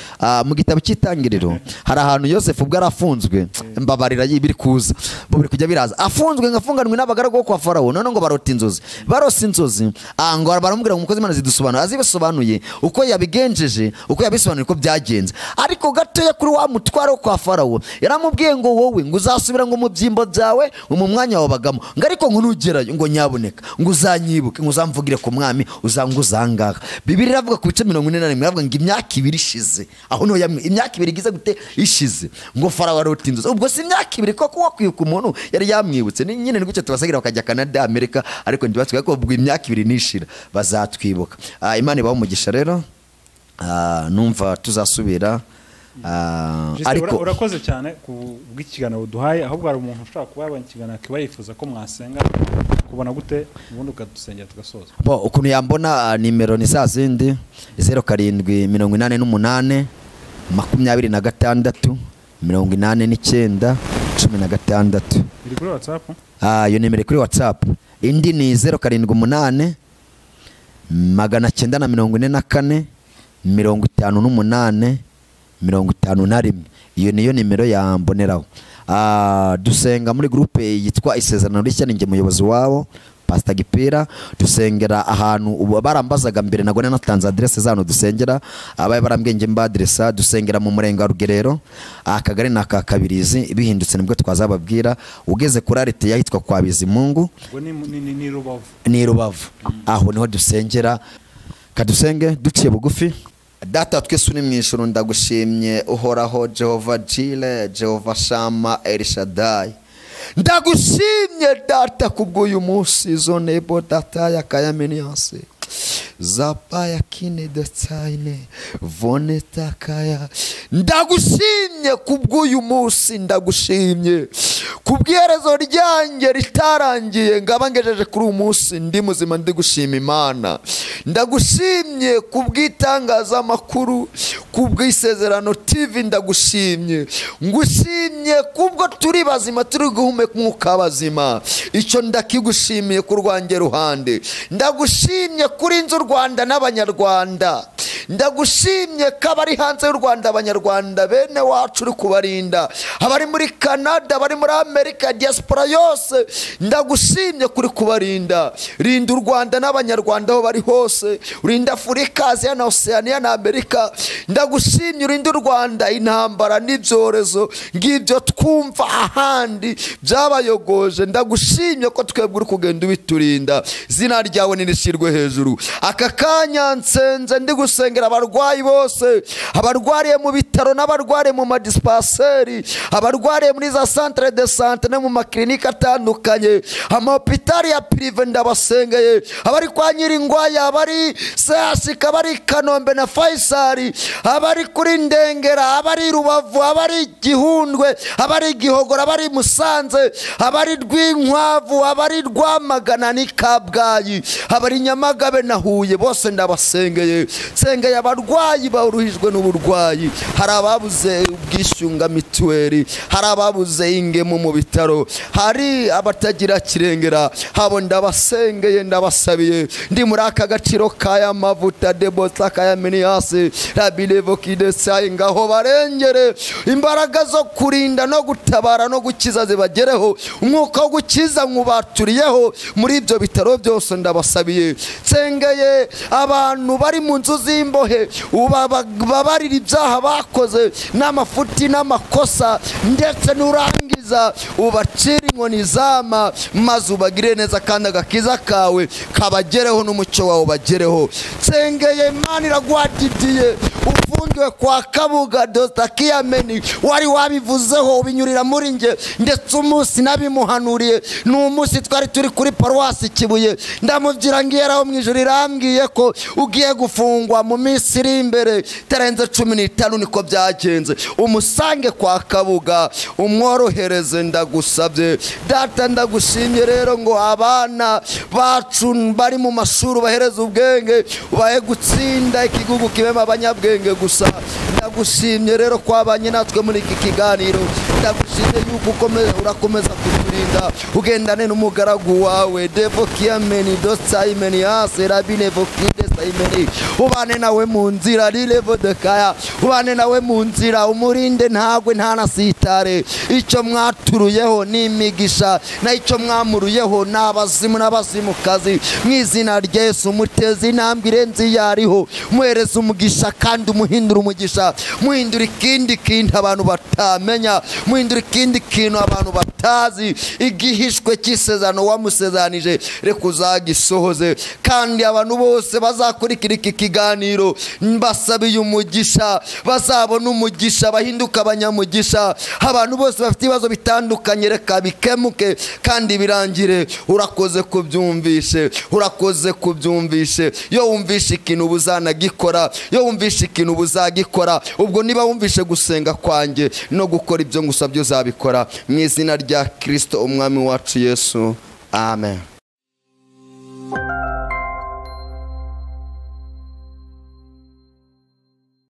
Mu gitabo cy'itangiriro hari ahantu Yosefu ubwo arafunzwe, mbabarira yibiri kuza buri kujya biraza, afunzwe ngafunganwe n'abagaragu bo kwa Farawo. None ngo barota inzozi, barose inzozi ngo baramubwira ngo umukozi Imana zidusobanura, azibasobanuye uko yabigenjeje, uko yabisobanuye uko byagenze. Ariko gatoya kuri wa mutwaro kwa Farawo yaramubwiye ngo wowe ngo uzasubira ngo mu byimbo byawe mu mwanya wabagamo, ngo ariko ngo nugerayo ngo nyaboneka ngo uzanyibuke ngo uzamvugire ku mwami uzanguzangaha. Bibiliya iravuga ku bice 41 iravuga ngo imyaka ibiri ishize, aho no yamwe imyaka ibiri igize gute ishize, ngo Farawo arota inzozi. Ubwo si imyaka ibiri koko wakwibuka umuntu yari yamwibutse. Ni nyine ni gutyo tubasagira bakajya Canada, Amerika, ariko ndibatwibuka ko ubwo imyaka ibiri nishira bazatwibuka. Imana ibahe umugisha rero. Numva tuzasubira. Ariko urakoze cyane ku bw'ikiganiro duhaye. Ahubwo hari umuntu ushaka kuba yabonye ikiganiro akiba yifuza ko mwasenga, kubona gute ubundi ukadusengera tugasoza? Bo ukuntu yambona, nimero ni za zindi 0788 26 89 16. Iri kuri WhatsApp? Iyo nimero kuri WhatsApp. Indi ni 078 944 58 51. Iyo niyo nimero yamboneraho. Dusenga muri groupe yitwa Isezerano Rishya, ninjye muyobozi wabo Pastor Gipira. Dusengera ahantu ubu barambazaga mbere nago natanze adresse zano dusengera, abaye barambwiye nge mba adressa. Dusengera mu murenge wa Rugerero, akagari na Kakabirizi, bihindutse nibwo twazababwira. Ugeze kuri arete yahitwa kwa Bizimungu, ubwo ni Rubavu, ni Rubavu. Aho niho dusengera. Kadusenge duciye bugufi. Data twese uri mu ijuru, ndagushimye Uhoraho Jehova Jire, Jehova Shama, El Shaddai. Ndagushimye data kubw'uyu munsi, zonebo data ya kayameniyanse zapaya kine detaine voneta kaya. Ndagushimye kubw'uyu munsi, ndagushimye kubw'iherezo ryanjye ritarangiye ngaba ngejeje kuri uyu munsi ndi muzima, ndi gushima Imana. Ndagushimye kubw'itangazamakuru, kubw'Isezerano TV, ndagushimye. Ngushimye kubwo turi bazima, turi guhumeka umwuka w'abazima, icyo ndakigushimiye ku rwanjye ruhande. Ndagushimye kuri inzu Rwanda n'Abanyarwanda. Ndagushimye ko abari hanze y'u Rwanda Abanyarwanda bene wacu uri kubarinda, abari muri Canada, abari muri Amerika, diaspora yose, ndagushimye kuri kubarinda. Rinda u Rwanda n'Abanyarwanda aho bari hose, urinda Afurika, Aziya na Oceania na Amerika. Ndagushimye urinda u Rwanda intambara n'ibyorezo ngibyo twumva ahandi byabayogoje. Ndagushimye ko twebwe uri kugenda ubiturinda. Izina ryawe nirishirwe hejuru. Aka Aka kanya nsenze ndi gusengera abarwayi bose, abarwariye mu bitaro n'abarwariye mu madispenseri, abarwariye muri za centre de santé no mu maklinike atandukanye, amahopitali ya prive ndabasengeye, abari kwa Nyiringwaya, abari CHK, abari Kanombe na Faisal, abari kuri Ndengera, abari Rubavu, abari Gihundwe, abari Gihogora, abari Musanze, abari Rwinkwavu, abari Rwamagana ni Kabgayi, abari Nyamagabe na Huye, bose ndabasengeye. Nsengeye abarwayi baruhijwe n'uburwayi, hari ababuze ubwishyunga mituweli, hari ababuze ingemu mu bitaro, hari abatagira kirengera, habo ndabasengeye, ndabasabiye. Ndi muri aka gaciro kaya mavuta debota kaya meniase rabilevo kidesa, ngaho barengere imbaraga zo kurinda no gutabara no gukiza zibagereho, umwuka wo gukiza nkubaturiyeho muri ibyo bitaro byose ndabasabiye. Nsengeye abantu bari mu nzu z'imbohe, ubabarira ibyaha bakoze n'amafuti n'amakosa, ndetse nurangiza ubacira inkoni zama, maze ubagire neza kandi agakiza kawe kabagereho n'umucyo wawe ubagereho. Nsengeye Imana iragwadidiye ufungiwe kwa Kabuga Dr. Kiyameni, wari wabivuzeho ubinyurira muri nge, ndetse umunsi nabimuhanuriye ni umunsi twari turi kuri paruwasi Kibuye, ndamubwira ngiyeraho mu ijoro irambwiye ko ugiye gufungwa mu minsi iri imbere itarenze 15, niko byagenze. Umusange kwa Kabuga umworohereze, ndagusabye data. Ndagushimye rero ngo abana bacu bari mu mashuri bahereze ubwenge, ubahe gutsinda ikigugu kibema abanyabwenge gusa. Ndagushimye rero kwabanye natwe muri iki kiganiro, ndagushimye yuko urakomeza kuturinda, ugendane n'umugaragu wawe Devo Kiyameni Dosaimeni Aserabinevo Kidesaimeni, ubane nawe mu nzira rilevo de kaya, ubane nawe mu nzira, umurinde ntagwe ntanasitare. Icyo mwaturuyeho ni imigisha, na icyo mwamuruyeho n'abazimu n'abazimukazi, mu izina rya Yesu muteze intambwe irenze yariho, muhereze umugisha kandi umuhindura umugisha, muhindura ikindi kintu abantu batamenya, muhindura ikindi kintu abantu batazi, igihishwe cy'isezerano wamusezanije reka uzagisohoze. Kandi abantu bose bazakurikira iki kiganiro mbasabiye umugisha, bazabona umugisha, bahinduka abanyamugisha. Abantu bose bafite ibibazo bitandukanye reka bikemuke kandi birangire. Urakoze kubyumvishe, urakoze kubyumvishe. Yo wumvishe ikintu ubuzanagikora, yo wumvishe ikintu ubuzagikora. Ubwo niba wumvishe gusenga kwanjye no gukora ibyo ngusabye uzabikora, mu izina rya Kristo umwami wacu Yesu, amen.